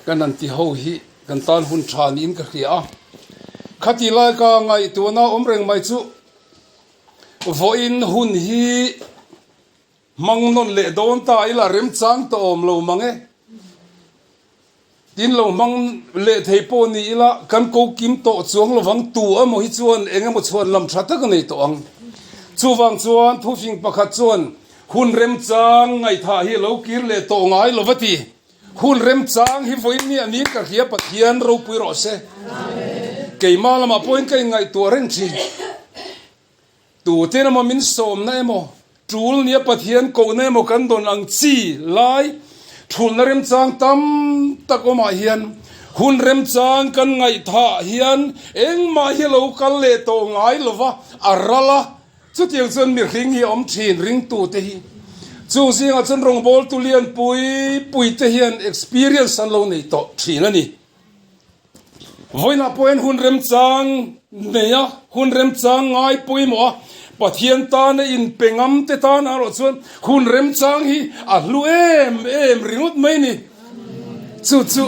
kan han ti ho hi kan tan hun tha niin ka hria a. Khati lai ka ngaihtuahna awm reng mai chu vawiin hun hi hmang nawn leh dawn ta ila remchang tawh awm lo mang e. Tin lo hmang leh thei pawh ni ila kan ko kim tawh chuang lovang tu emaw hi chuan eng emaw chhuan lam tha tak a nei tawh ang. Chuvang chuan thufing pakhat chuan hun remchang ngaihthah hi a lo kir leh tawh ngai lo va ti. Hun remchang hi vawiin ni a niin ka hria Pathian ropui rawh se. Keimah lamah pawhin ka inngaihtuah reng thin. Tuten emaw min sawmna emaw, tul nia Pathian kohna emaw kan dawn ang chi lai thulna remchang tam tak awmah hian hun remchang kan ngaihthah hian engmah hi a lo kal leh tawh ngai lo va, a ral a. Chutiang chuan mihring hi a awm thin ringtute hi. Chung zingah chuan rawngbawltu lianpui puite hian experience an lo nei tawh thin a ni. Vawiinah pawhin hun remchang nei a, hun remchang ngai pawimawh a, Pathian tana inpe ngam te tan erawh chuan hun remchang hi a hlu em em ringawt mai ni. Chu chu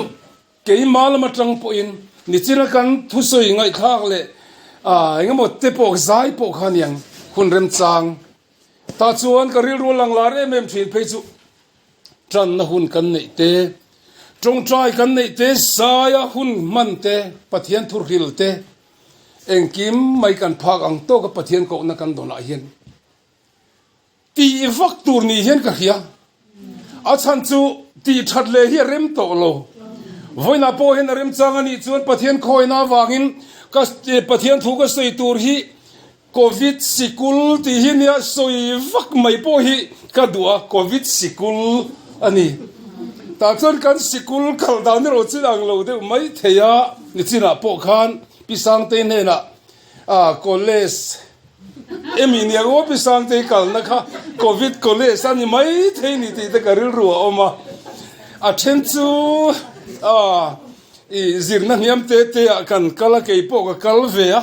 keimah lam atang pawhin nichina kan thusawi ngaihthlak leh engemaw te pawh zai pawh kha aniang hun remchang tah chuan ka rilru a lang lar em em thin phei chu. Tanna hun kan neih te, tawngtai kan neih te, saia hun hman te, Pathian thurhil te, engkim mai kan phak ang tawka Pathian kohna kan dawnah hian tih vak tur ni hian ka hria. A chhan chu tih that leh hi a rem tawh lo. Vawiinah pawh hian a remchang a nih chuan Pathian khawina avangin ka Pathian thu ka sawi tur hi Covid sikul tih hi nia sawi vak mai pawh hi ka duh a, Covid sikul a ni. Tah chuan kan sikul kal dan erawh chu ang lo deuh mai thei a, nichinah pawh khan Pi Sangtei hnenah college emi nia aw Pi Sangtei kalna kha Covid college a ni mai thei ni tih te ka rilru a awm a, a then chu I zirna hniam te te ah kan kal a, kei pawh ka kal ve a.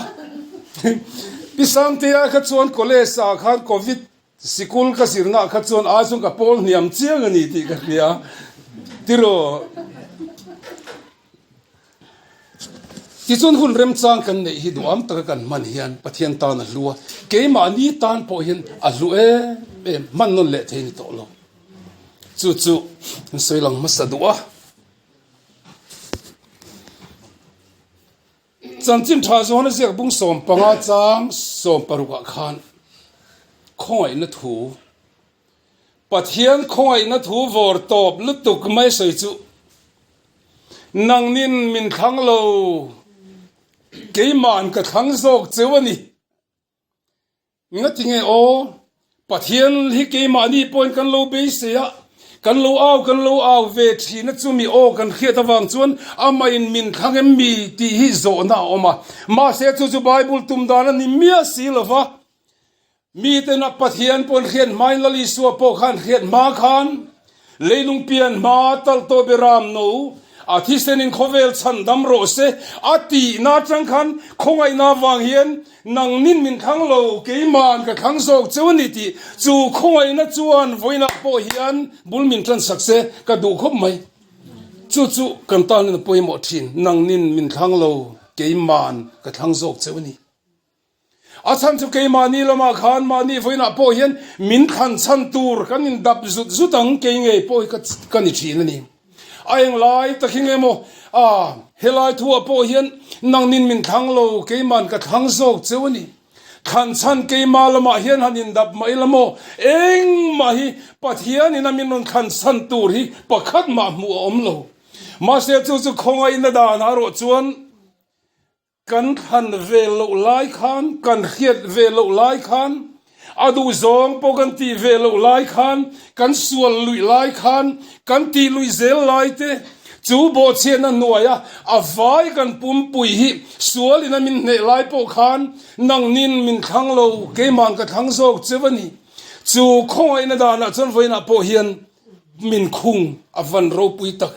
Pi Sangtea kha chuan college ah khan covid sikul ka zirna ah kha chuan ai chuan ka pawl hniam chiang a ni tih ka hria. Tiraw? Tichuan hun remchang kan neih hi duham taka kan hman hian Pathian tan a hlu a, keimahni tan pawh hian a hlu em em, hman nawn leh thei a ni tawh lo. Chu chu an sawi lang hmasa duh a. Chanchin tha zawn a ziak bung 15 chang 16 ah khan khawngaihna thu Pathian khawngaihna thu vawr tawp lutuk mai sawi chu nangnin min thlang lo keima'n ka thlang zawk cheu a ni. Ngatinge aw, Pathian hi keimahni pawhin kan lo beisei a, kan lo au kan lo au ve thin a, chumi aw kan hriat avang chuan amahin min thlang em mi tih hi zawhna a awm a. Mahse chu chu Bible tum dan a ni miah si lo va, miten a Pathian pawhin hriat hmain Lal Isua pawh khan hriat hma khan Leilung pian hma talh tawh Beram no, a thisenin khawvel chhan dam rawh se, a tihna atang khan khawngaihna avang hian nangnin min thlang lo, keima'n ka thlang zawk cheu a ni tih chu khawngaihna chuan vawiinah pawh hian bul min tan sak se ka duh khawp mai. Chu chu kan tanin a pawimawh thin, nangnin min thlang lo, keima'n ka thlang zawk cheu a ni. A chhan chu keimahni lamah khan mahni vawiinah pawh hian min thlan chhan tur kan indap zut zut ang kei ngei pawh hi ka ni thin a ni. A englai tak hi nge maw a helai thuah pawh hian nangnin min thlang lo keiman ka thlang zawk cheu a ni. Thlan chhan keimah lamah hian han indap mah ila maw engmah hi Pathianin a min rawn thlan chhan tur hi pakhat mah hmuh a awm lo. Mahse chu chu khawngaihna danah erawh chuan Kan thlan ve loh lai khan, kan hriat ve loh lai khan, a duhzawng pawh kan tih ve loh lai khan, kan sual luih lai khan, kan tih luih zel lai te, chu bawhchhiatna hnuaia a vai kan pumpui hi sual ina min hneh lai pawh khan nangnin min thlang lo, keima'n ka thlang zawk cheu a ni. Chu khawngaihna danah chuan vawiinah pawh hian min khung a van ropui tak.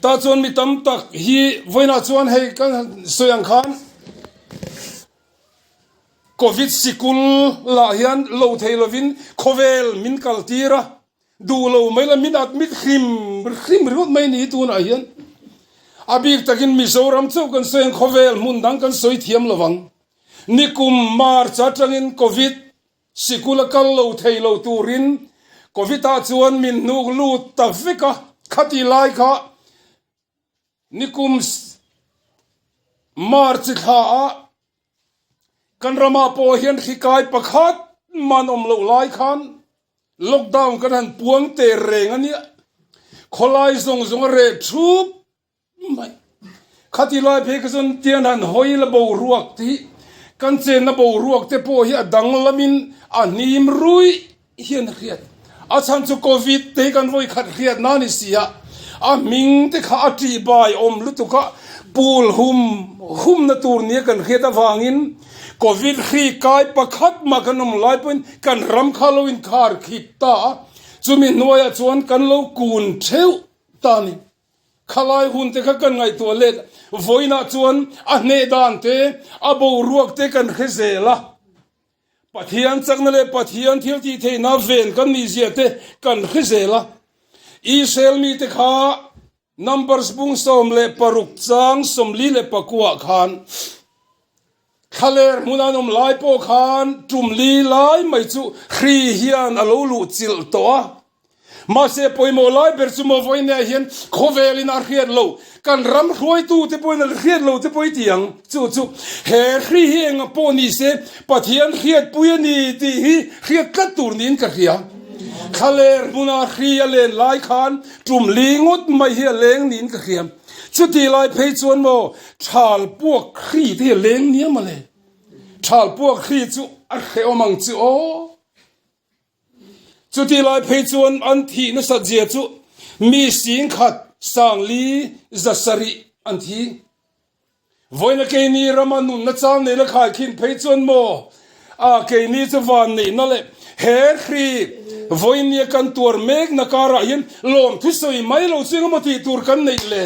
Tah chuan mi tam tak hi vawiinah chuan hei kan sawi ang khan. Covid sikul lah hian lo thei lovin khawvel min kal tir a, duh lo mai la min admit hrim hrim ringawt mai ni tunah hian. A bik takin Mizoram chauh kan sawi ang khawvel hmun dang kan sawi thiam lo vang. Nikum March atangin Covid sikul a kal lo thei lo turin Covid ah chuan min hnuk lut ta vek a, khati lai kha Nikum March thla ah kan ramah pawh hian hri kai pakhat man awm loh lai khan lockdown kan han puang ter reng a nia. Khawlai zawng zawng a reh thup mai. Khati lai phei kha chuan tian han hawi la boruak tih kan chenna boruak te pawh hi a danglamin a hnim ruih hian a hriat. A chhan chu Covid te hi kan vawi khat hriat na ni si a, a hming te kha a ṭih bai awm lutuk a, pul hum hum na tur nia kan hriat avangin Covid hri kai pakhat mah kan awm lai pawhin kan ram kha lo inkhar khip ta a, chumi hnuaiah chuan kan lo kun theuh ta a ni. Khalai hun te kha kan ngaihtuah let vawiinah chuan a hneh dan te, a boruak te kan hre zel a. Pathian chakna leh Pathian thil tih theihna ven kan nih zia te kan hre zel a. Israel mite kha Numbers bung 16 chang 44 khan thlaler hmun an awm lai pawh khan tum li lai mai chu hri hian a lo luh chilh tawh a. Mahse pawimawh lai ber chu maw vawiinah hian khawvelin a hriat lo, kan ram hruaitute pawhin an hriat lo te pawh i ti ang. Chu chu he hri hi enga pawh ni se Pathian hriatpui a ni tih hi hriat tlat tur niin ka hria. Thlaler hmuna hri a len lai khan tum li ngawt mai hi a leng niin ka hria. Chutih lai phei chuan maw thal puak hri te hi a leng nia mawle. Thal puak hri chu a hrehawm ang chu aw. Chutih lai phei chuan an thih nasat zia chu mi 10,000 4,700 an thi. Vawiina keini rama nunna chang neihna khaikhin phei chuan maw a keini chu van neihna leh he hri vawinia kan tuar mekna karah hian lawmthu sawi mai lo chu engemaw tih tur kan neih le?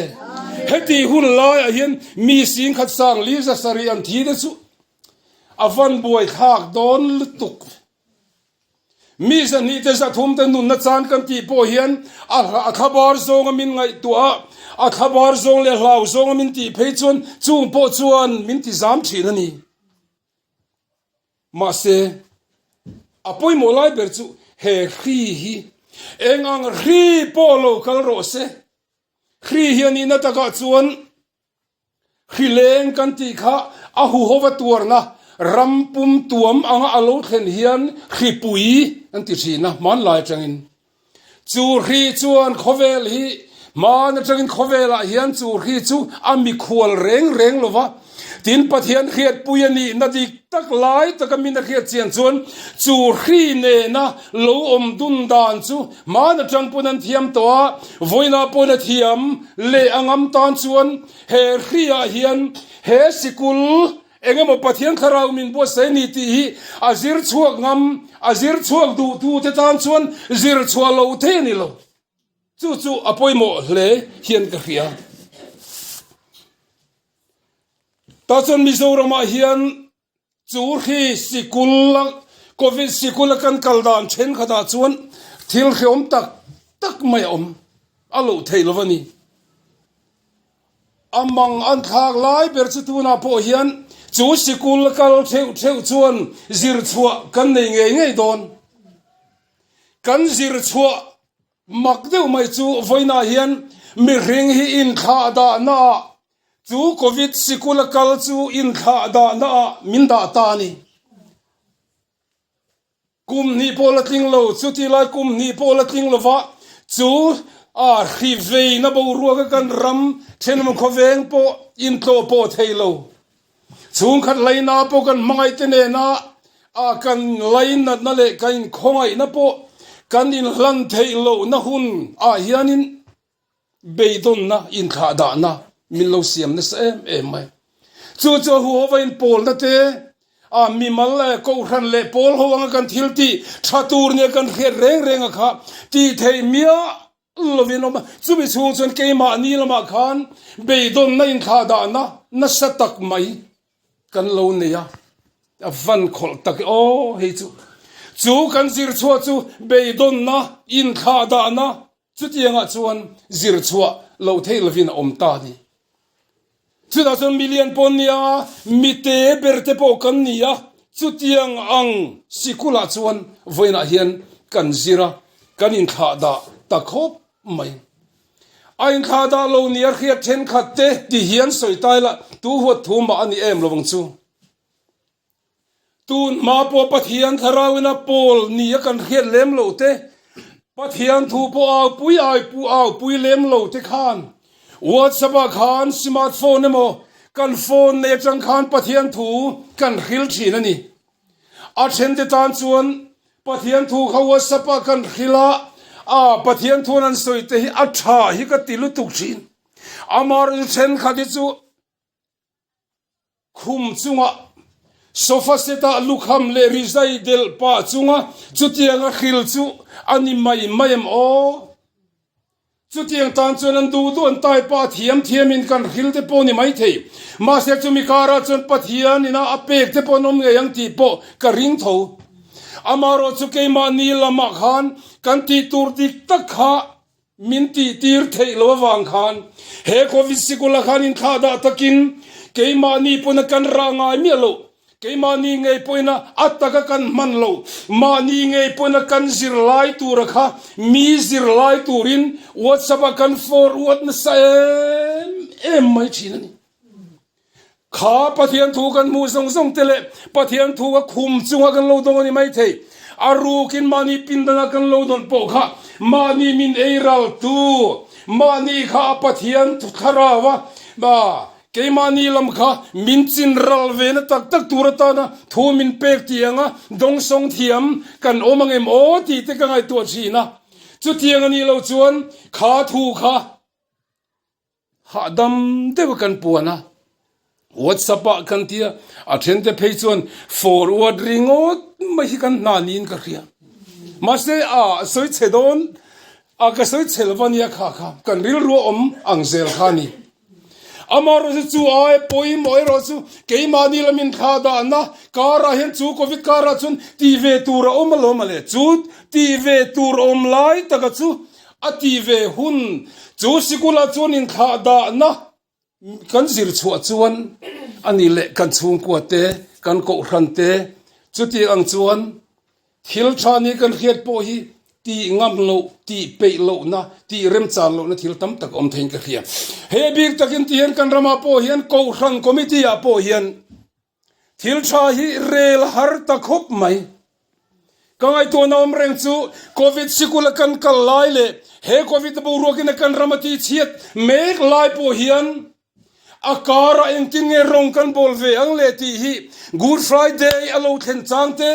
Heti hun laiah hian mi 10,400 700 an thi te chu a van buaithlak dawn lutuk. Mi zahnih te zathum te nunna chan kan tih pawh hian a a thlabar zawnga min ngaihtuah a, a thlabar zawng leh hlau zawnga min tih phei chuan chung pawh chuan min ti zam thin a ni. Mahse, a pawimawh lai ber chu he hri hi eng ang hri pawh lo kal rawh se, hri hi a nihna takah chuan Hrileng kan tih kha a huhova tuarna ram pum tuam anga a lo thlen hian hripui an ti thin a, hmanlai atangin. Chu hri chuan khawvel hi hman atangin khawvelah hian chu hri chu a mikhual reng reng lo va, tin Pathian hriatpui a nihna dik tak lai taka min a hriat chian chuan chu hri nena lo awm dun dan chu hman atang pawn an thiam tawh a, vawiinah pawn a thiam leh a ngam tan chuan he hriah hian he sikul eng emaw Pathian thlarau min buatsaih a ni tih hi a zir chhuak ngam, a zir chhuak duhtute tan chuan zir chhuah loh thei a ni lo. Chu chu a pawimawh hle hian ka hria. Tah chuan Mizoramah hian Chu hri sikul a Covid sikul a kan kal dan thenkhatah chuan thil hreawm tak tak mai a awm a loh theih lo a ni. A mang an thlak lai ber chu tunah pawh hian chu sikul a kal theuh theuh chuan zir chhuah kan nei ngei ngei dawn. Kan zir chhuah mak deuh mai chu vawiinah hian mihring hi inthlah dahnaah Chu Covid sikul a kal chu inthlah dahna ah min dah ta a ni. Kum hnih pawh la tling lo, chuti lai kum hnih pawh la tling lova chu a hri veina boruak a kan ram thenawm khawveng pawh intlawh pawh thei lo. Chhungkhat laina pawh kan hmangaih te nena a kan lainatna leh kan inkhawngaihna pawh kan inhlan theih lohna hun ah hianin Beidawnna, inthlahdahna min lo siam nasa em em mai. Chu chu a huhova inpawlna te, a mimal leh kohhran leh pawl ho anga kan thil tih tha tur nia kan hriat reng reng a kha tih theih miah lovin awm a. Chumi chhung chuan keimahni lamah khan beidawnna, inthlahdahna nasa tak mai kan lo nei a. A van khawlh tak e aw hei chu. Chu kan zir chhuah chu beidawnna, inthlahdahna chutiangah chuan zir chhuah loh theih lovin a awm ta a ni. Chutah chuan milian pawh an ni a, mite ber te pawh kan ni a, chutiang ang sikulah chuan vawiinah hian kan zir a, kan inthlahdah ta khawp mai. A inthlahdah lo nia hriat thenkhat te ti hian sawi tai la, tu huat thu mah a ni em lovang chu. Tun hma pawh Pathian thlarauin a pawl ni a kan hriat lem lo te, Pathian thu pawh au pui ai pu au pui lem lo te khan WhatsApp ah khan smart phone emaw kan phone nei atang khan Pathian thu kan hril thin a ni. A then te tan chuan Pathian thu kha WhatsApp ah kan hril a, a Pathian thuan an sawi te hi a tha hi ka ti lutuk thin. Amaherawhchu thenkhat hi chu Khum chunga sofa set ah lukham leh rizai delh pah chunga chutianga hril chu a ni mai mai em aw? Chutiang tan chuan an duh duh an tai pah thiam thiamin kan hril te pawh ni mai thei. Mahse chumi karah chuan Pathian ina a pek te pawh an awm ngei ang tih pawh ka ring tho. Amaherawh chu keimahni lamah khan kan tih tur dik tak kha Min tihtir theih lo avang khan he Covid sikula khan inthlahdah takin keimahni pawhin a kan rah ngai miah lo, keimahni ngei pawhin a a taka kan hman lo, mahni ngei pawhin a kan zirlai tura kha mi zirlai turin WhatsApp ah kan forward nasa em em mai thin a ni. Kha Pathian thu kan hmuh zawng zawng te leh Pathian thu a khum chunga kan lo dawng a ni mai thei. A rukin mahni pindanga kan lo dawn pawh kha mahni min ei ral tu, mahni kha a Pathian thlarau a keimahni lam kha min chin ral ve na tak tak tur atana thu min pek tih anga dawngsawng thiam kan awm ang em aw tih te ka ngaihtuah thin a. Chutiang a nih loh chuan kha thu kha Hahdam deuh a kan puan a, WhatsApp ah kan ti a, a then te phei chuan forward ringawt mai hi kan hna niin ka hria. Mahse a sawi chhe dawn a ka sawi chhe lo a nia kha kha kan rilru a awm ang zel kha a ni. Amaherawhchu chu ai pawimawh erawh chu keimahni lamin thla dahna karah hian chu covid karah chuan tih ve tur a awm alawm ale chu tih ve tur awm lai taka chu A ti ve hun chu sikulah chuan inthlah dahna kan zir chhuah chuan a ni leh kan chhungkua te, kan kohhran te chuti ang chuan thil tha ni kan hriat pawh hi tih ngam loh, tih peih lohna, tih remchan lohna thil tam tak awm theiin ka hria. He bik takin ti hian kan ramah pawh hian kohhran committee ah pawh hian Thil tha hi rel har ta khawp mai. Ka ngaihtuahna awm reng chu Covid sikul a kan kal lai leh he Covid boruakin a kan ram a tihchhiat mek lai pawh hian a karah engtin nge rawng kan bawl ve ang le tih hi Good Friday a lo thlen chang te,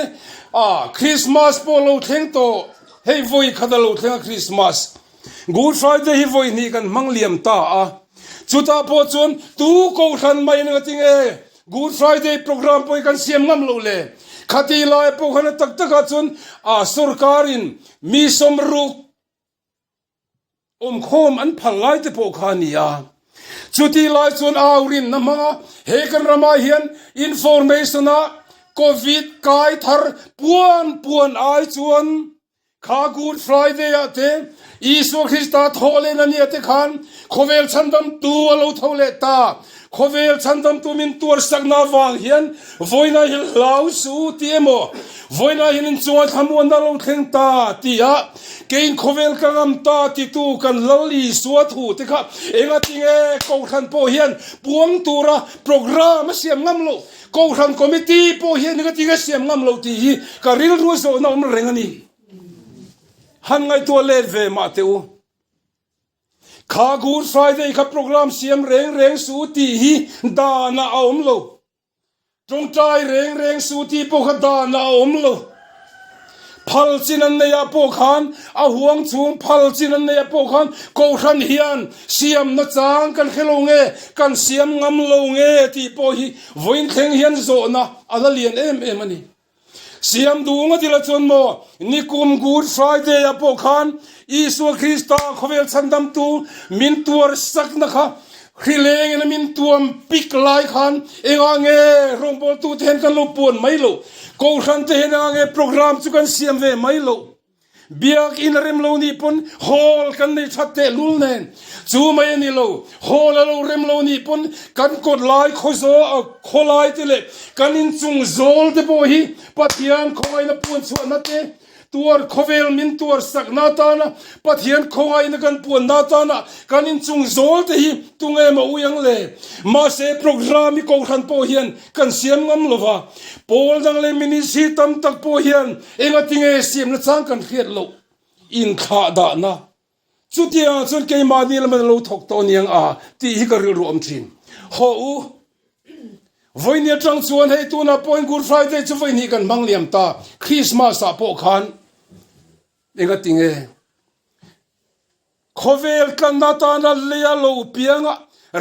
ah Christmas pawh a lo thleng tawh, hei vawi khat a lo thleng a Christmas. Good Friday hi vawi hnih kan hmang liam ta a, chutah pawh chuan tu kohhran mai eng ati nge Good Friday program pawh hi kan siam ngam loh le? Khati lai pawh khan a tak takah chuan a sorkarin mi sawmruk awmkhawm an phal lai te pawh kha a ni a. Chuti lai chuan au rinna hmanga he kan ramah hian information ah Covid kai thar puan puan ai chuan Kha Good Friday ah te Isua Krista thawh leh na nia te khan khawvel chhandamtu a lo tho leh ta. Khawvel chhandamtu min tuarsakna avang hian vawiina hi hlau suh ti emaw, vawiina hian inchunga thlamuanna a lo thleng ta ti a, keiin khawvel ka ngam ta titu kan Lal Isua thu te kha engatinge Kohhran pawh hian puang tura program a siam ngam loh? Kohhran Committee pawh hian engatinge siam ngam lo tih hi ka rilru zawhna awm reng a ni. Han ngaihtuah let ve mah teh u. Kha Good Friday kha program siam reng reng suh tih hi danah a awm lo. Tawngtai reng reng suh tih pawh kha danah a awm lo. Phal chin an neihah pawh khan, a huang chhung phal chin an neihah pawh khan Kohhran hian siamna chang kan hre lo nge, kan siam ngam lo nge tih pawh hi vawiin thleng hian zawhna a la lian em em a ni. Siam duh ngawt ila chuan maw, nikum Good Friday ah pawh khan Isua Krista khawvel chhandamtu min tuarsakna kha. Hrileng in a min tuam pik lai khan engah nge rawngbawltu te hian kan lo puan mai loh? Kohhran te hian engah nge program chu kan siam ve mai loh? Biakinn a rem lo nih pawn hall kan nei that tehlul nen chu mai a ni lo. Hall a lo rem lo nih pawn kan kawt lai khawzaw a khawlai te leh kan inchung zawl te pawh hi Pathian khawngaihna puan chhuahna te tuar khawvel min tuar sakna atana Pathian khawngaihna kan puanna atana kan inchung zawl te hi tunge maw ui ang le? Mahse program i kohhran pawh hian kan siam ngam lo va, pawl dang leh ministry tam tak pawh hian engatinge siamna chang kan hriat loh inthlah dahna chutiangah chuan keimahni lama lo thawk tawh aniang a tih hi ka rilru awm thin. Haw u, vawiin atang chuan hei tunah pawhin Good Friday chu vawiin hi kan hmang liam ta, Christmas ah pawh khan engatinge Khawvel tlanna atana leia lo pianga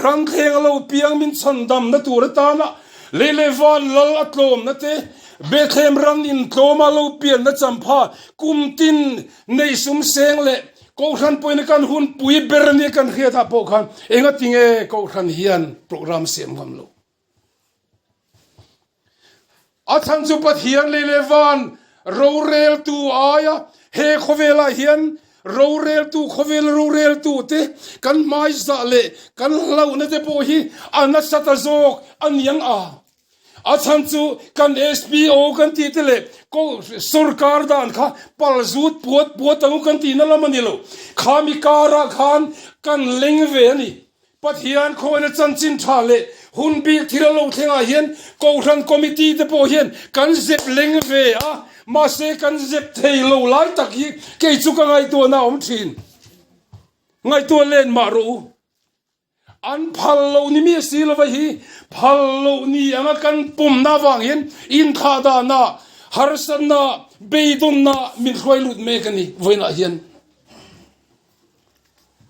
rangthleng a lo piang min chhandamna tur atana lei leh van lal a tlawmna te, Bethlehem ran intlawma lo pianna champha kum tin nei sum seng leh Kohhran pawhin kan hun pui ber ania kan hriatah pawh khan engatinge Kohhran hian program siam ngam lo. A chhan chu Pathian lei leh van roreltu aia he khawvelah hian roreltu khawvel roreltu te kan hmaizah leh kan hlauhna te pawh hi a nasa ta zawk a niang a. A chhan chu kan SPO kan tih te leh sorkar dan kha pal zut puat puat ang u kan tihna lam a ni lo. Khami karah khan kan leng ve a ni. Pathian khawina chanchin tha leh hun bik thil a lo thlengah hian Kohhran Committee te pawh hian kan zep leng ve a, mahse kan zep thei lo lai tak hi kei chu ka ngaihtuahna a awm thin. Ngaihtuah len mah rawh u. An phal loh ni mi si lova hi phal loh ni anga kan pawmna avang hian inthlahdahna, harsatna, beidawnna min hruai lut mek a ni vawiinah hian.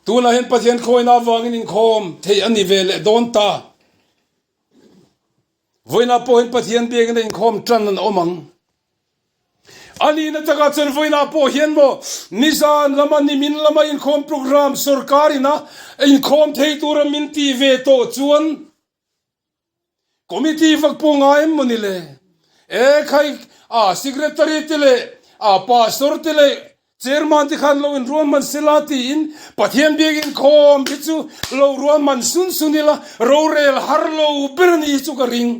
Tunah hian Pathian khawina avangin inkhawm theih a ni ve leh dawn ta. Vawiinah pawh hian Pathian biakina inkhawm tan an awm ang. A nihna takah chuan vawiinah pawh hian maw nizan lama nimin lama inkhawm program sorkarin a inkhawm thei tura min tih ve tawh chuan Committee vak pawh ngai em maw ni le? E khai a secretary te leh a pastor te leh chairman te khan lo inruahman sela tiin Pathian biak inkhawm hi chu lo ruahman sun sun ila rorel har lo ber a ni hi chu ka ring.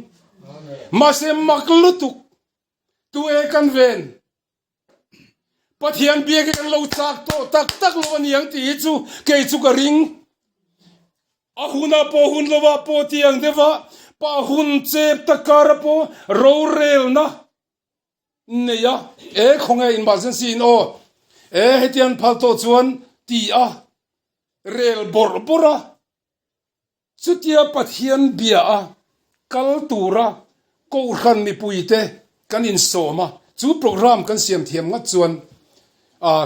Mahse mak lutuk tu e kan ven. Pathian biak hi kan lo chak tawh tak tak lo a ni ang tih hi chu kei chu ka ring. A hunah pawh hun lovah pawh ti ang deuh a, pa hun chep tak kara pawh rorelna nei a, e khawnge emergency in aw, e hetiang phal tawh chuan ti a, rel bawrh bawrh a. Chutia Pathian bia a kal tura Kohhran mipuite kan insawm a, chu program kan siam thiam ngat chuan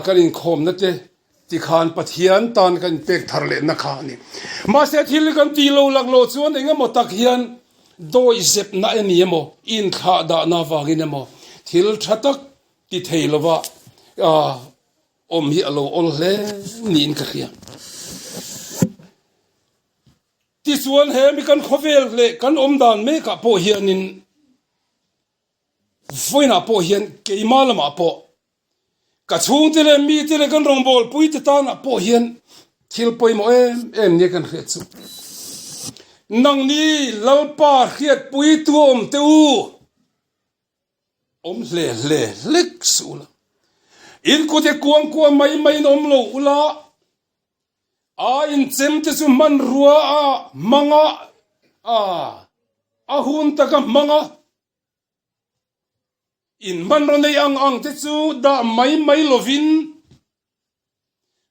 kan inkhawmna te tikhan Pathian tan kan inpek thar lehna kha a ni. Mahse thil kan tih lo laklawh chuan engemaw tak hian dawihzepna a ni emaw, inthlahdahna avangin emaw thil tha tak ti thei lova awm hi a lo awl hle niin ka hria. Tichuan he mi kan khawvel leh kan awm dan mekah pawh hianin vawiinah pawh hian keimah lamah pawh ka chhungte leh mite leh kan rawngbawlpuite tanah pawh hian thil pawimawh em em nia kan hriat chu. Nangni Lalpa hriatpuitu awm teh u. Awm hle hle hlek suh ula. In kute kuang kuah mai mai in awm lo ula, a inchem te chu hmanrua a hmang a, a a hun taka hmang a, in hmanraw nei ang ang te chu dah mai mai lovin,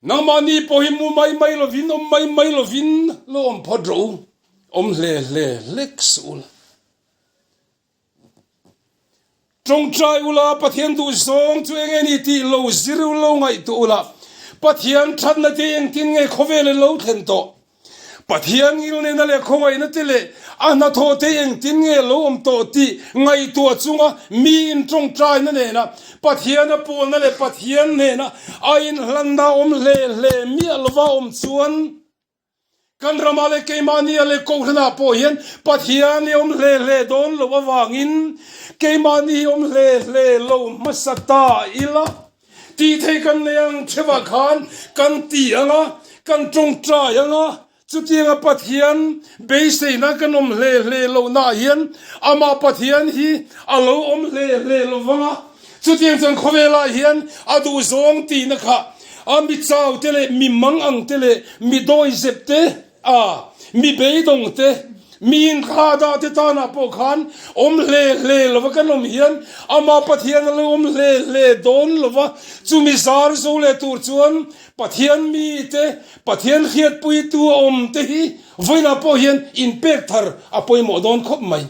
Nangmahni pawh hi mu mai mai lovin, awm mai mai lovin lo awm phawt rawh u, awm hle hle hlek suh ula. Tawngtai ula, Pathian duh zawng chu eng nge ni tih lo zir u lo ngaihtuah ula, Pathian thatna te engtin nge khawvel in lo thlen tawh? Pathian ngilnena leh khawngaihna te leh a hnathawh te engtin nge lo awm tawh tih ngaihtuah chunga mi in tawngtaina nena Pathian a pawlna leh Pathian nena a inhlanna awm hle hle miah lova awm chuan. Kan ramah leh keimahni ah leh Kohhranah pawh hian Pathian i awm hle hle dawn loh avangin keimahni hi awm hle hle lo hmasa ta ila tih theih kan nei ang theuhah khan kan ti ang a, kan tawngtai ang a, chutianga Pathian beiseina kan awm hle hle lohnaah hian amah Pathian hi a lo awm hle hle lo vang a. Chutiang chuan khawvelah hian a duhzawng tihna kha a mi chau te leh mi mang ang te leh mi dawizep te a mi beidawng te mi inthla dah te tanah pawh khan awm hle hle lova kan awm hian amah Pathian a lo awm hle hle dawn lova chumi zar zo leh tur chuan Pathian mi te Pathian hriatpuitu a awm te hi vawiinah pawh hian inpek thar a pawimawh dawn khawp mai.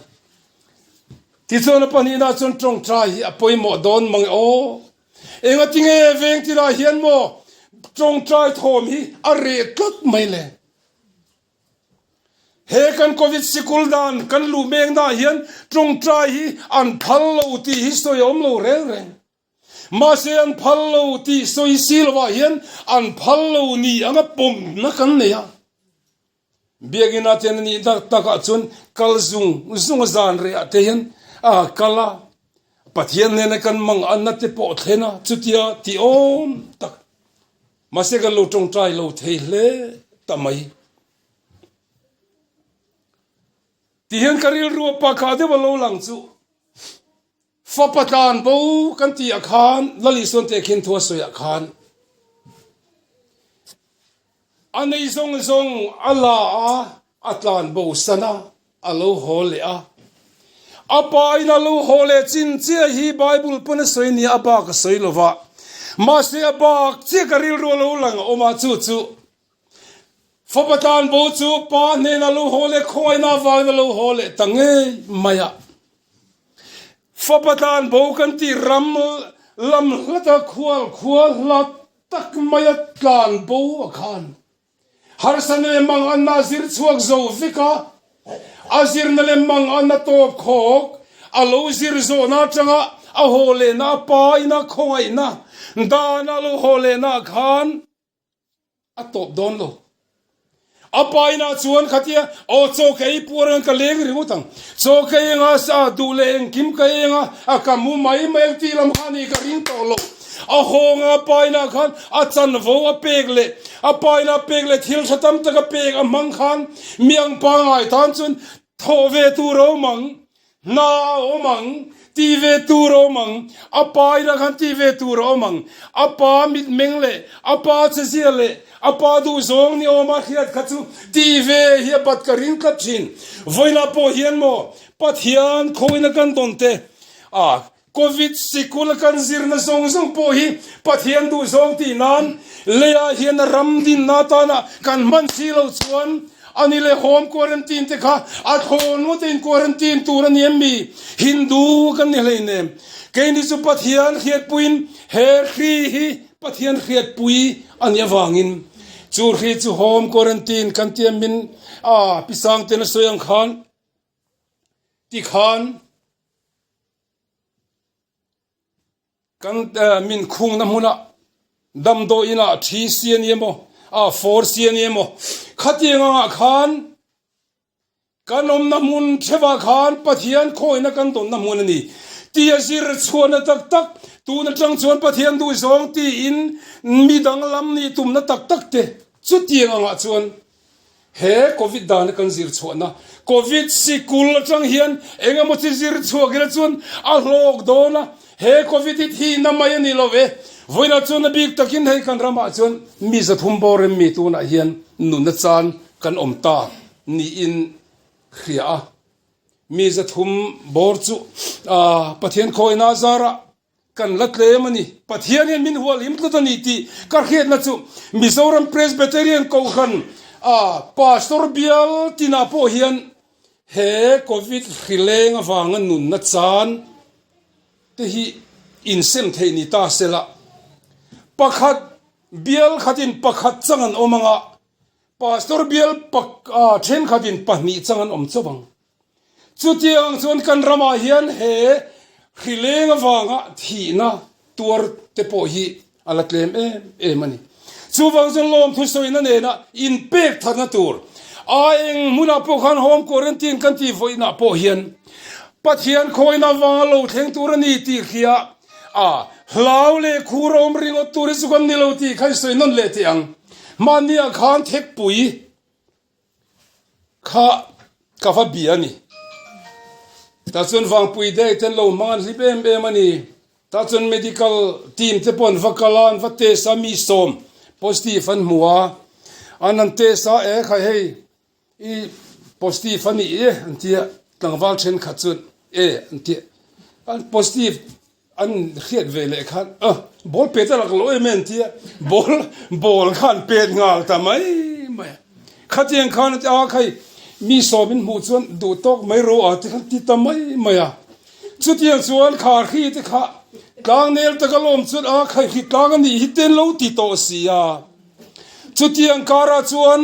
Tichuan a pahnihna chuan tawngtai hi a pawimawh dawn mang e aw. Engatinge veng tilai hian maw tawngtai thawm hi a reh tlat mai le. He kan Covid sikul dan kan luh meknaah hian tawngtai hi an phal lo tih hi sawi a awm lo reng reng. Mahse an phal lo tih sawi si lovah hian an phal lo ni anga pawmna kan nei a. Biakinn ah ten a nih tak tak ah chuan kal zung zung a zan reh ah te hian a kal a, Pathian nena kan mang anna te pawh a thlen a, chutia ti awm tak mahse kan lo tawngtai lo thei hle ta mai. Ti hian ka rilru a pakha deuh a lo lang chu. Fapa tlan bo kan tih ah khan Lal Isuan tehkhin thu a sawi ah khan a nei zawng zawng a la a, a tlan bo san a, a lo haw leh a. A pa in a lo haw leh chin chiah hi Bible pawn a sawi nia a bak a sawi lo va. Mahse a bak chiah ka rilru a lo lang a awm a chu chu Fapa tlan bo chu pa hnena lo haw leh khawngaihna avangin a lo haw leh ta ngei mai a. Fapa tlan bo kan tih ram lam hlata khual khua hla tak maia tlan bo a khan harsatna leh manganna a zir chhuak zo vek a, a zirna leh manganna tawp khawk a lo zir zawhna atanga a haw lehna a pa ina khawngaihna dana a lo haw lehna ah khan A tawp dawn lo. A pa inah chuan khatia, Aw chaw ka ei puar ang ka leng ringawt ang. Chaw ka ei anga sa duh leh engkim ka ei anga a ka mu mai mai ang tih lam kha ni ka ring tawh lo. A hawnga a pa inah khan a chanvo a pek leh a pa inah pek leh thil tha tam tak a pek a hmang khan mi ang pangai tan chuan thawh ve tur a awm ang. Hna a awm ang, tih ve tur a awm ang, a pa inah khan tih ve tur a awm ang. A pa mitmeng leh a pa chezia leh a pa duhzawng ni awma hriat kha chu tih ve hi a bat ka ring tlat thin. Vawiinah pawh hian maw Pathian khawina kan dawn te, a Covid sikul a kan zirna zawng zawng pawh hi Pathian duhzawng tih nan leiah hian a ram dinna atana kan hman si lo chuan a ni leh home quarantine te kha a thlawn ngawt a in quarantine tur a ni em mi? Hindu kan ni hleinem. Keini chu Pathian hriatpuiin he hri hi Pathian hriatpui a nih avangin chu hri chu home quarantine kan ti em min a pi Sangten a sawi ang khan tikhan Kan min khungna hmunah damdawi inah thi si a ni emaw, a fawr si a ni emaw, khatiang angah khan kan awmna hmun theuhah khan Pathian khawina kan dawnna hmun a ni tih a zir chhuahna tak tak, tun atang chuan Pathian duhzawng tiin mi danglam nih tumna tak tak te chutiang angah chuan He Covid dana kan zir chhuahna Covid sikul atang hian eng emaw chi zir chhuak ila chuan a hlawk dawn a, he Covid hi thihna mai a ni lo ve. Vawiinah chuan a bik takin hei kan ramah chuan mi zathum bawr em mi tunah hian nunna chan kan awm ta niin hria a. Mi zathum bawr chu Pathian khawina zarah Kan la tlem a ni. Pathian hian min hualhim tlat a ni tih ka hriatna chu Mizoram Presbyterian Kohhran a Pastor bial tinah pawh hian he Covid hrileng avanga nunna chan te hi insem theih ni ta se la, pakhat bial khatin pakhat chang an awm anga Pastor bial thenkhatin pahnih chang an awm chauh ang. Chutiang chuan kan ramah hian he hrileng avanga thihna tuar te pawh hi a la tlem em em a ni. Chuvang chuan lawmthu sawina nena inpek thatna tur. A eng hmunah pawh khan home quarantine kan tih vawiinah pawh hian Pathian khawina vanga lo thleng tur a ni tih hria a, hlau leh khur a awm ringawt tur hi chu kan ni lo tih kha i sawi nawn leh teh ang. Mahniah khan thekpui kha ka va bia a ni. Tah chuan Vangpui Day ten lo hmang an hlip em em a ni. Tah chuan medical team te pawh an va kal a, an va test a, mi sawm positive an hmu a, an han test a, e khai hei i positive a nih e an ti a, tlangval thenkhat chuan e an ti a, an positive an hriat ve leh khan a ball pet a lak loh em e an ti a, ball ball kha an pet nghal ta mai mai a, khatiang khan a ti a khai mi sawm in hmuh chuan duh tawk mai ro a ti khan ti ta mai mai a. Chutiang chuan kharhi te kha tlangnel taka lawm chuan a khaihri tlang a nih hi ten lo ti tawh si a. Chutiang karah chuan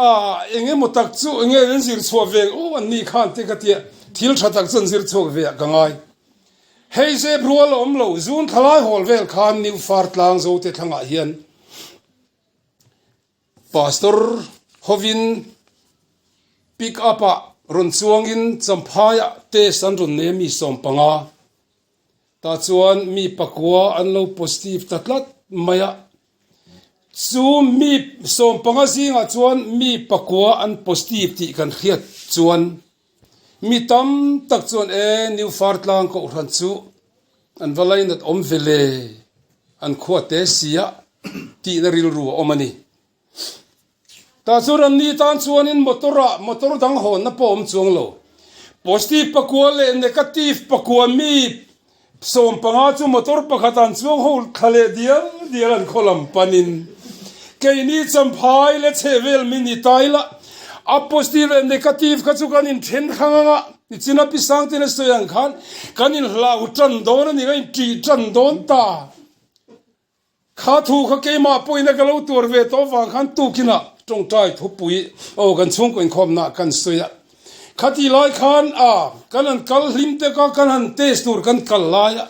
a eng emaw tak chu eng nge an zir chhuah ve ang aw an ni khan te ka tia thil tha tak chu an zir chhuak ve ah ka ngai. Hei zep rual a awm lo, zun thlalai hawl vel khan New Far tlang Zote thlangah hian Pastor hovin pick up ah rawn chuangin Champhaiah test an rawn nei a mi 15, tah chuan mi pakua an lo positive ta tlat mai a, chu mi 15 zingah chuan mi pakua an positive tih kan hriat chuan mi tam tak chuan e New Fartlang Kohhran chu An va lainat awm ve le, an khua te sia tihna rilru a awm a ni. Tah chuan an ni tan chuanin motor ah motor dang hawnna pawh a awm chuang lo. Positive pakua leh negative pakua mi 15 chu motor pakhat an chuang ho thla leh dial dial an khaw lam panin keini Champhai leh chhehvel mi ni ta ila a positive leh negative kha chu kan inthen hrang anga Nichina pi Sangtin a sawi ang khan kan inhlau tan dawn a ni, kan inṭih tan dawn ta. Kha thu kha keimah pawhin a ka lo tuar ve tawh avang khan tukinah tawngtai thupui aw kan chhungkaw inkhawmnaah kan sawi a. Khatih lai khan a kan han kal hlim te kha kan han test tur kan kal lai a,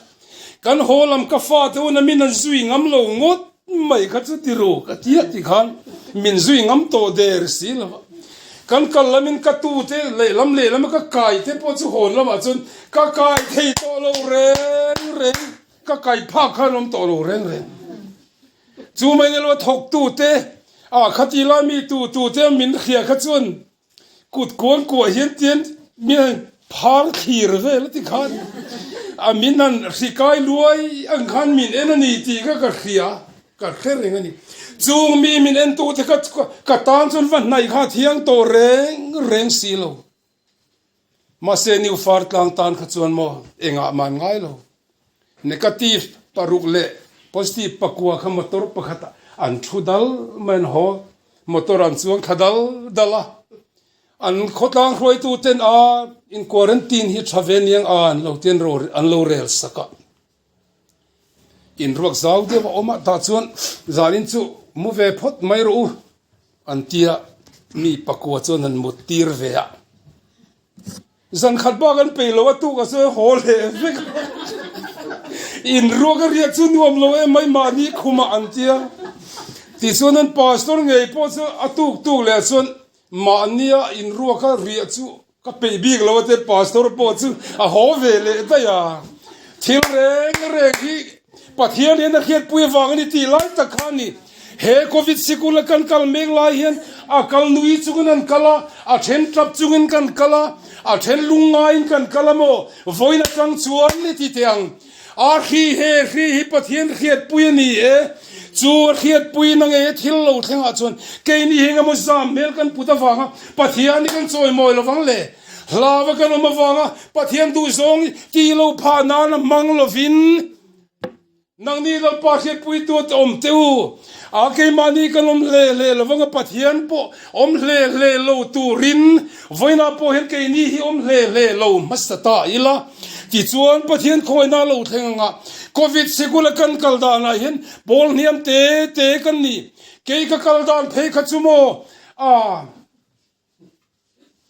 kan haw lam ka fate hun a min han zui ngam lo ngawt mai kha chu ti ru ka ti a ti khan min zui ngam tawh der si lo a. Kan kal lamin ka tute lehlam lehlam a ka kai te pawh chu hawn lamah chuan ka kai thei tawh lo reng reng, ka kai phak khan awm tawh lo reng reng. Chu mai nilo a thawk tute a khati lai mi tu tute min hria kha chuan kut kuang kuah hian tian min han phar thlir vel a ti khan a min han hri kai luai ang khan min en a ni tih kha ka hria. Ka hre reng a ni. Chung mi min entute kha ka tan chuan va hnaih kha a thiang tawh reng reng si lo. Mahse New Far tlang tan kha chuan maw engah man ngai lo. Negative paruk leh positive pakua kha motor pakhat an thu dal mai an haw. Motor an chuang thla dal dal a. An khawtlang hruaitu ten a in quarantine hi tha ve niang a an lo tian an lo rel sak a. Inruak zau deuh a awm a, tah chuan zanin chu mu ve phawt mai rawh u an ti a, mi pakua chuan an mut tir ve a. Zan khat bak an peih lo a, tuk a sawi haw leh vek a. Inruak a riah chu nuam lo em mai mahni khumah an ti a. Tichuan an pastor ngei pawh chu a tuk tuk leh chuan mahnia inruak a riah chu Ka peih bik lo a te pastor pawh chu a haw ve leh daih a, thil reng reng hi Pathian hian a hriatpui avang a ni tih lai tak kha a ni. He Covid sikul a kan kal mek lai hian a kal nui chungin an kal a, a then tap chungin kan kal a, a then lungngaiin kan kal a maw, vawiin atang chuan ni ti teh ang. A hri he hri hi Pathian hriatpui a ni e. Chu a hriatpui na nge thil lo thlengah chuan keini hi engemaw zam hmel kan put avanga Pathian hi kan chawimawi lovang le. Hlava kan awm avanga Pathian duhzawng hi tih lo phah nana hmang lovin nangni Lalpa hriatpuitu a awm teh u. A keimahni kan awm hle hle lovanga Pathian pawh awm hle hle lo turin vawiinah pawh hian keini hi awm hle hle lo hmasa ta ila. Tichuan Pathian khawina lo thleng anga Covid sikul a kan kal danah hian pawl hniam te te kan ni. Kei ka kal dan phei kha chu maw a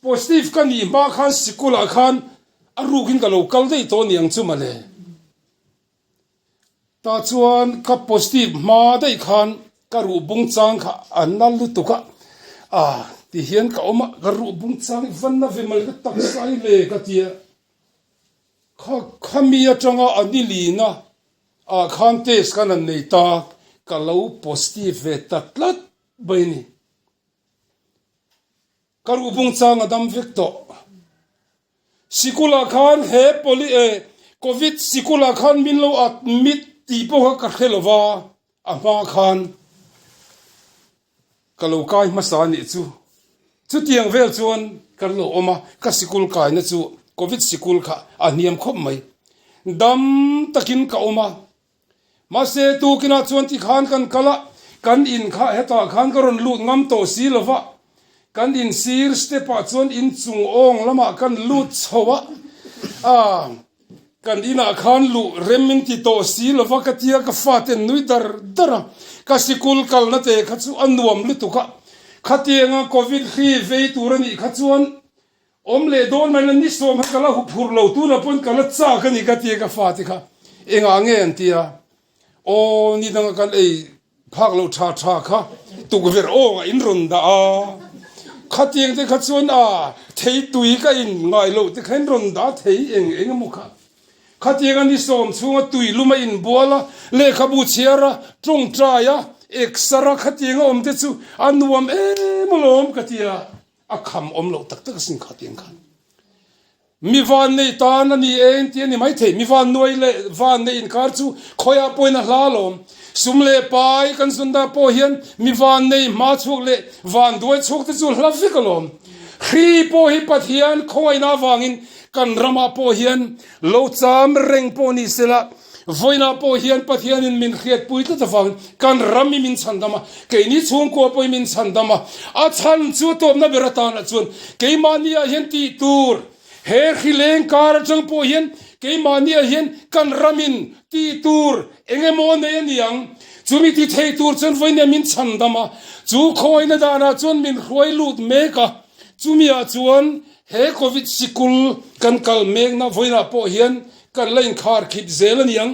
positive ka nih hma khan sikulah khan a rukin ka lo kal daih tawh niang chu mawle. Tah chuan ka positive hma daih khan ka ruh bung chang kha a na lutuk a, ah. Ti hian ka awm a, ka ruh bung chang i van na ve mai ka taksa i le ka ti a. Kha khami atanga a ni lina ah khan test khan an nei ta, ka lo positive ve ta tlat mai a ni. Ka ruh bung chang a dam vek tawh. Sikulah khan he poli eh covid sikulah khan min lo admit tih pawh kha ka hre lo va, a hma khan ka lo kai hmasa a nih chu. Chutiang vel chuan kan lo awm a, ka sikul kaina chu covid sikul kha a hniam khawp mai. Dam takin ka awm a, Mahse, tukinah chuan tikhan kan kal a, kan in kha hetah khan ka rawn lut ngam tawh si lo va, kan in sir step ah chuan in chung awng lamah kan lut chho a, ah, kan inah khan luh rem in ti tawh si lo va ka tia ka fate an nui dar dar a, ka sikul kalna te kha chu a nuam lutuk a, khatianga covid hri vei tur a nih kha chuan Awm leh dawn mai la ni sawm kha ka la hup hur lo tunah pawn ka la chak a ni ka ti a ka fate kha engah nge an ti a aw ni danga kan ei phak loh tha tha kha tukverh awngah in rawn dah a khatiang te kha chuan a thei tui ka in ngai loh te kha in rawn dah thei eng eng emaw kha khatiang a ni sawm chhunga tui lum a inbual a lehkhabu chhiar a tawngtai a eksar a khatiang a awm te chu a nuam em alawm ka ti a. A kham awm loh tak tak asin kha tiang khan. Mi van nei tan a ni e in ti a ni maithei. Mi van nuai leh van nei inkar chu khawiah pawhin a hla alawm. Sum leh pai kan zun dah pawh hian mi van nei hma chhuak leh van duai chhuak te chu hla vek alawm. Hri pawh hi Pathian khawngaihna avangin kan ramah pawh hian lo cham reng pawh ni sela, Vawiinah pawh hian Pathianin min hriatpui tlat avangin kan ram hi min chhandam a, keini chhungkua pawhin min chhandam a. A chhan chu a tawpna ber atanah chuan keimahniah hian tih tur, he hri leng kar atang pawh hian keimahniah hian kan ramin tih tur eng emaw nei a ni ang. Chumi ti thei tur chuan vawiinah min chhandam a, chu khawngaihna danah chuan min hruai lut mek a, chumiah chuan he Covid sikul kan kal mekna vawiinah pawh hian Kan la inkhar khip zel a niang.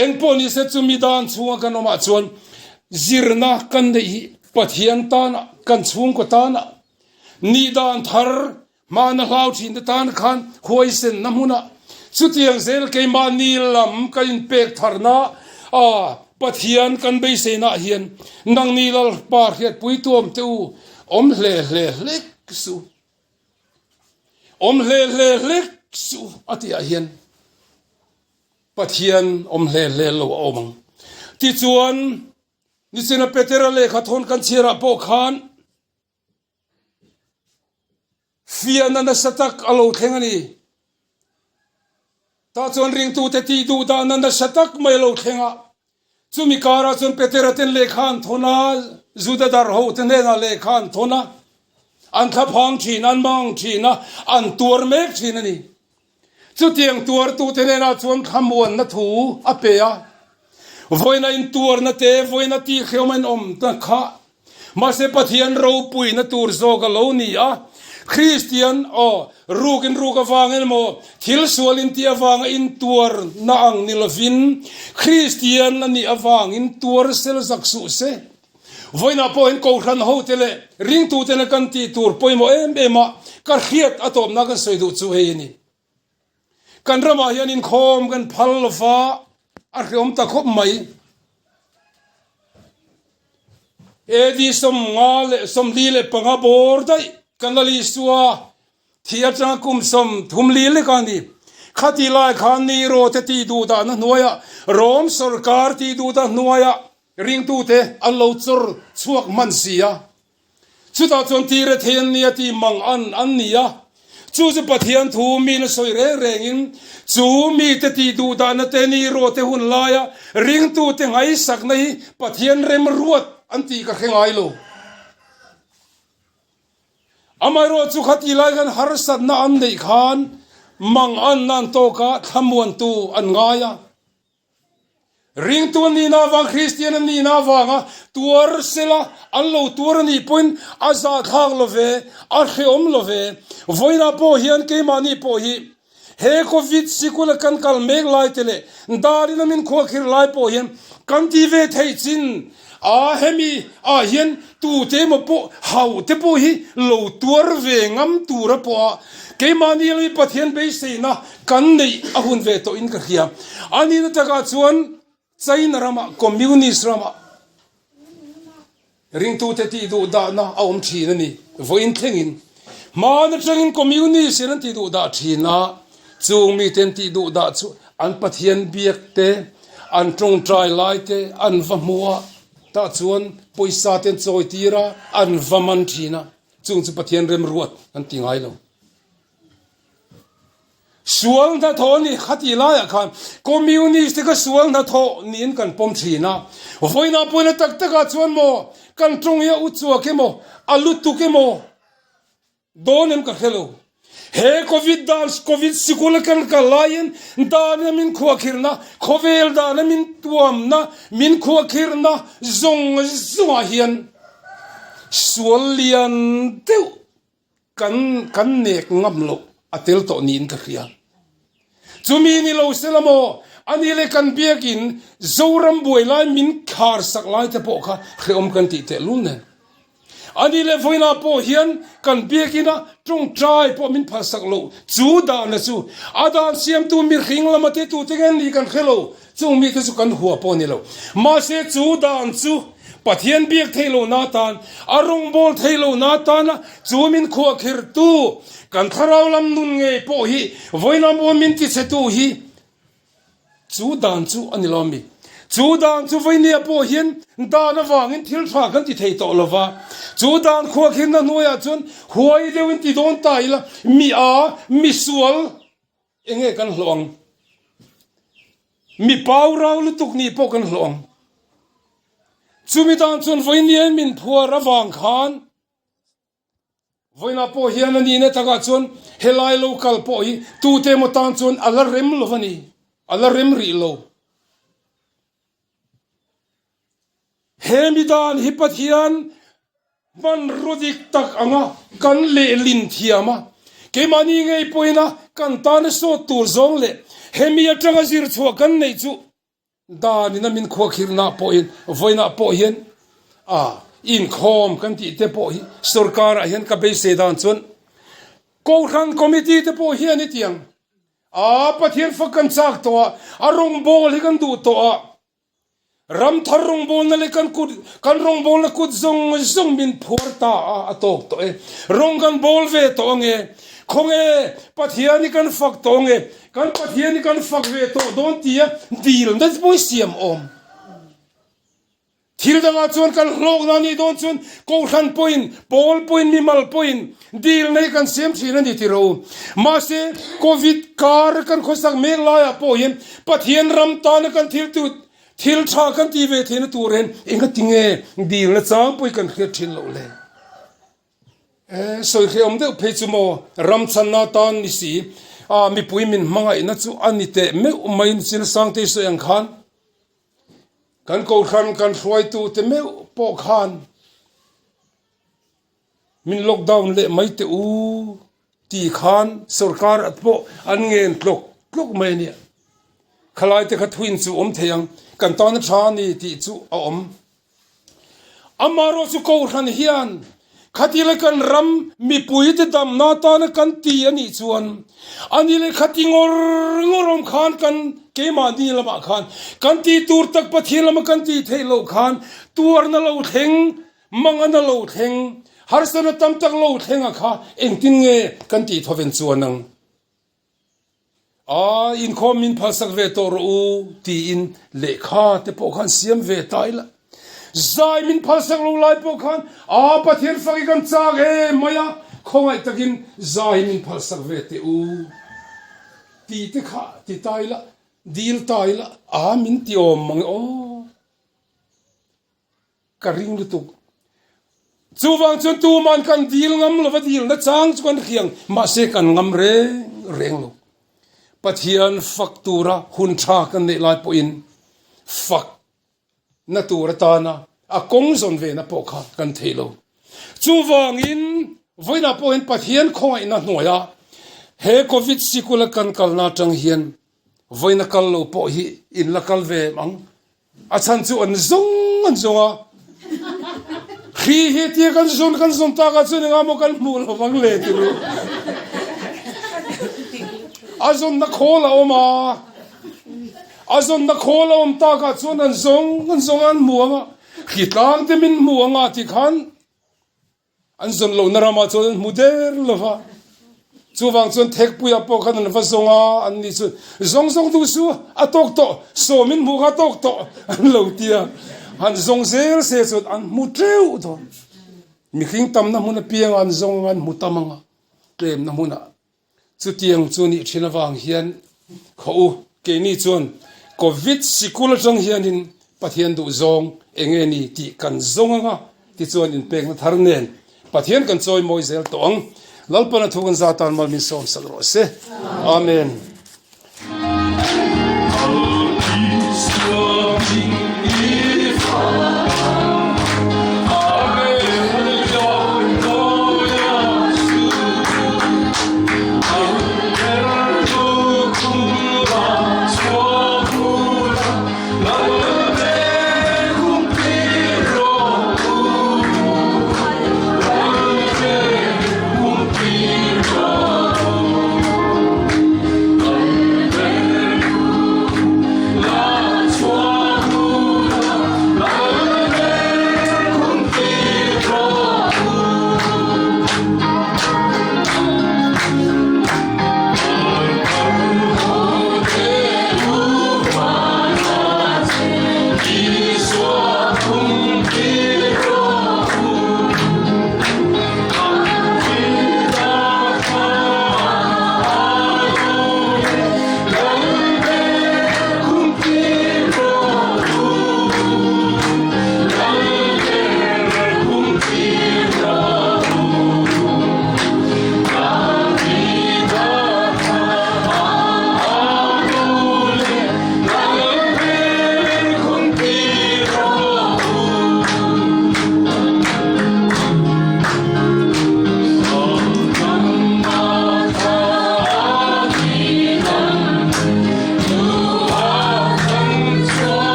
Eng pawh ni se chumi dan chhunga kan awmah chuan zirna kan neih hi Pathian tana, kan chhungkaw tana, nih dan thar hmana hlau thin te tan khan huaisenna hmunah chutiang zel keimahni lam kan inpek tharna a Pathian kan beiseinah hian nangni Lalpa hriatpui tuam te u awm hle hle hlek suh. Awm hle hle hlek suh a tih ah hian Pathian awm hle hle lo a awm ang. Tichuan, nichina Petera lehkha thawn kan chhiar ah pawh khan fiahna nasa tak a lo thleng a ni. Tah chuan ringtute tih duh dahna nasa tak mai a lo thleng a. Chumi karah chuan Petera ten lehkha an thawn a, Juda darho te hnenah lehkha an thawn a. An thlaphang thin, an mang thin a, an tuar mek thin a ni. Chutiang tuartute hnenah chuan thlamuanna thu a pe a. Vawiina intuarna te, vawiina tihhrehawm a inawmna kha Mahse Pathian ropuina tur zawk a lo ni a, Kristian, aw, ruk in ruk avangin emaw, thil sual in tih avanga intuar na ang ni lovin, Kristian a nih avangin tuar sel zak suh se. Vawiinah pawhin Kohhran hote leh ringtutena kan tih tur pawimawh em em a, ka hriat a tawpna kan sawi duh chu hei a ni. Kan ramah hian inkhawm kan phal lova a hreawm ta khawp mai. AD 55 bawr daih kan la Isua thi atanga kum 34 lek a ni. Khati lai khan Nero te tih duh dahna hnuaiah Rom sorkar tih duh dah hnuaiah ringtute an lo chawr chhuak hman si a. Chutah chuan ti rethei an nia tih mang an an ni a, chu chu Pathian thu mi na sawi reng rengin chu mite tih duh dahna te ni rawh te hun laia ringtute ngaihsakna hi Pathian remruat an tih ka hre ngai lo. Amaherawh chu khati lai khan harsatna an neih khan mang an nan tawka thlamuantu an ngai a. Ringtu an nihna avang, Kristian an nihna avanga tuar sela an lo tuar a nih pawhin a zahthlak lo ve, a hrehawm lo ve. Vawiinah pawh hian keimahni pawh hi he Covid sikula kan kal mek lai te leh darin a min khuakhir lai pawh hian kan ti ve theih chin. A hemi ah hian tute emaw pawh hauh te pawh hi lo tuar ve ngam tura pawh a keimahni lo hi Pathian beiseina kan neih a hun ve tawh in ka hria. A nihna takah chuan China ramah Communist ramah Ringtute tih duh dahna a awm thin a ni. Vawiin thlengin hmaan atangin Communist in an tih duh dah thin a, chung mite an tih duh dah chu an Pathian biak te, an tawngtai lai te an va hmu a, tah chuan pawisa te an chawi tir a, an va man thin a, chung chu Pathian remruat an ti ngai lo. Sual hnathawh a ni kha tih laiah khan Communist te kha sual hnathawh niin kan pawm thin a. Vawiinah pawhin a tak takah chuan maw kan tawng hi a u chuak emaw, a lutuk emaw dawn em ka hre lo. He Covid dan, Covid sikul a kan kal laiin dana min khuahkhirhna, khawvel dana min tuamna, min khuahkhirhna zawng zawngah hian sual lian deuh Kan kan nek ngam loh a tel tawh niin ka hria. Chumi ni lo se la maw, ani leh kan biakin Zoram buai lai min khar sak lai te pawh kha hrehawm kan tih teh lul nen. Ani leh vawiinah pawh hian kan biakina tawngtai pawh min phal sak loh chu dahna chu a dan siamtu mihring lama te tute nge ni kan hre lo, chung mite chu kan hua pawh a ni lo. Mahse chu dan chu Pathian biak theih lohna atan, a rawngbâwl theih lohna atana chu min khuahkhirhtu, kan thlarau lam nun ngei pawh hi vawiin a maw min tichhetu hi chu dan chu a ni lo a mi. Chu dan chu vawinia pawh hian dan avangin thil tha kan ti thei tawh lo va, chu dan khuahkhirhna hnuaiah chuan huai deuhin ti dawn ta ila mi a, mi sual, Enge kan hlawh ang? Mi pau rau lutuk nih pawh kan hlawh ang. Chumi dan chuan vawiin min phuar avang khan vawiinah pawh hian a nihna takah chuan helai lo kal pawh hi tute emaw tan chuan a la rem lo a ni, a la rem rih lo. He mi dan hi Pathian hmanraw dik tak anga kan lehlin thiam a, keimahni ngei pawhin a kan tana sawt tur zawng leh hemi atanga zir chhuah kan neih chu danin a min khuakhirhna pawhin vawiinah pawh hian a inkhawm kan tih te pawh hi sorkarah hian ka beisei dan chuan Kohhran Committee te pawh hian hetiang a Pathian fak kan chak tawh a, a rawngbâwl hi kan duh tawh a, ram thar rawngbâwlna leh kan kut, kan rawngbâwlna kut zawng zawng min phuar ta a, a tâwk tawh e. Rawng kan bâwl ve tawh ang e. Khawnge Pathian hi kan fak tawh ang e. Kan Pathian hi kan fak ve tawh dawn tia dîlna te pawh hi siam awm. Thil dangah chuan kan hlawkna anih dawn chuan Kohhran pawhin, pawl pawhin, mimal pawhin dil nei kan siam thin a ni ti ro. Mahse, Covid kar kan khawsak mek laiah pawh hian Pathian ram tana kan thil tu thil tha kan ti ve theihna tur hian engati nge dilna chang pawh hi kan hriat thin loh le? E, sawi hrehawm deuh phei chu maw ram chhanna tan ni si a mipui min hmangaihna chu a ni teh meuh mai Chin Sangtei sawi ang khan Kan kohhran kan hruaitute meuh pawh khan min lockdown leh mai teh u ti khan sorkar at pawh an ngen tlawk tlawk mai a nia. Khalai te kha thuin chu awm thei ang, kan tan a tha a ni tih chu a awm. Amaherawhchu kohhran hian Khati leh kan ram mipuite damna atana kan ti a nih chuan ani leh khati ngawr ngawr awm khan kan keimahni lamah khan kan tih tur tak Pathian lama kan tih theih loh khan tuarna lo thleng, mangana lo thleng, harsatna tam tak lo thleng a kha engtin nge kan tih thawven chuan ang? A, inkhawm min phalsak ve tawh rawh u, tiin lehkha te pawh khan siam ve ta ila. Zai min phalsak lo lai pawh khan, A, Pathian fak hi kan chak em mai a, khawngaih takin zai min phalsak ve teh u, tih te kha ti ta ila, dil ta ila, a, min ti awm mang e aw. Ka ring lutuk. Chuvang chuan tuman kan dil ngam lova dilna chang chu kan hriang mahse kan ngam reng reng lo. Pathian fak tura hun tha kan neih lai pawhin fak na tur atana a kawng zawn ve na pawh kha kan thei lo. Chuvangin vawiinah pawhin Pathian khawngaihna hnuaia he Covid sikula kan kalna atang hian vawiina kal lo pawh hi in la kal ve ang. A chhan chu an zawng an zawng a. Hri hi tia kan zawn kan zawn tak ah chuan engah maw kan hmuh lo vang le ti ru. A zawnna khawl a awm a, a zawnna khawl a awm tak ah chuan an zawng an zawng a an hmu ang a, hri tlang te min hmu ang a ti khan An zawn lohna ramah chuan an hmu der lo va, chuvang chuan thekpuiah pawh khan an va zawng a, an ni chuan, Zawng zawng duh su, a tawk tawh, sawmin hmuh kha a tawk tawh, an lo ti a. Han zawng zel se chuan an hmu teuh dawn. Mihring tamna hmun apiangah an zawng anga an hmu tam anga, tlemna hmunah Chutiang chu nih thin avang hian khaw u, keini chuan Covid sikul atang hianin Pathian duhzawng eng nge ni tih kan zawng anga tichuan inpekna thar nen Pathian kan chawi mawi zel tawh ang. Lalpan a thu kan za tan mal min sawm sak rawh se. Amen.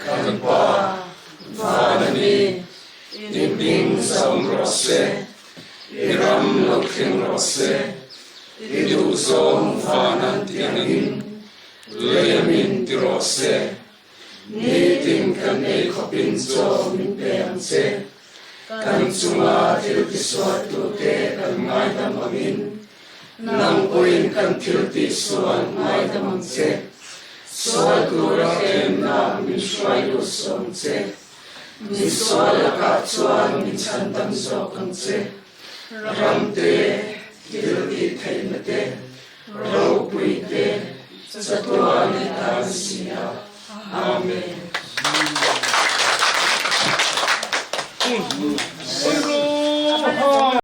Kan Pa, van a ni, i hming zam rawh se, i ram lo thleng rawh se, i duhzawng van an tih angin lei a min ti rawh se. Nitin kan ei khawpin chaw min pe ang che. Kan chunga thil tisualtute kan ngaidam angin, nang pawhin kan thil tihsual ngaidam ang che. Sual tura thlemna min hruai lut suh ang che. Misual lakah chuan min chhandam zawk ang che. Ram te, thil tihtheihna te, ropui te, chatuan i tan si a. Amen.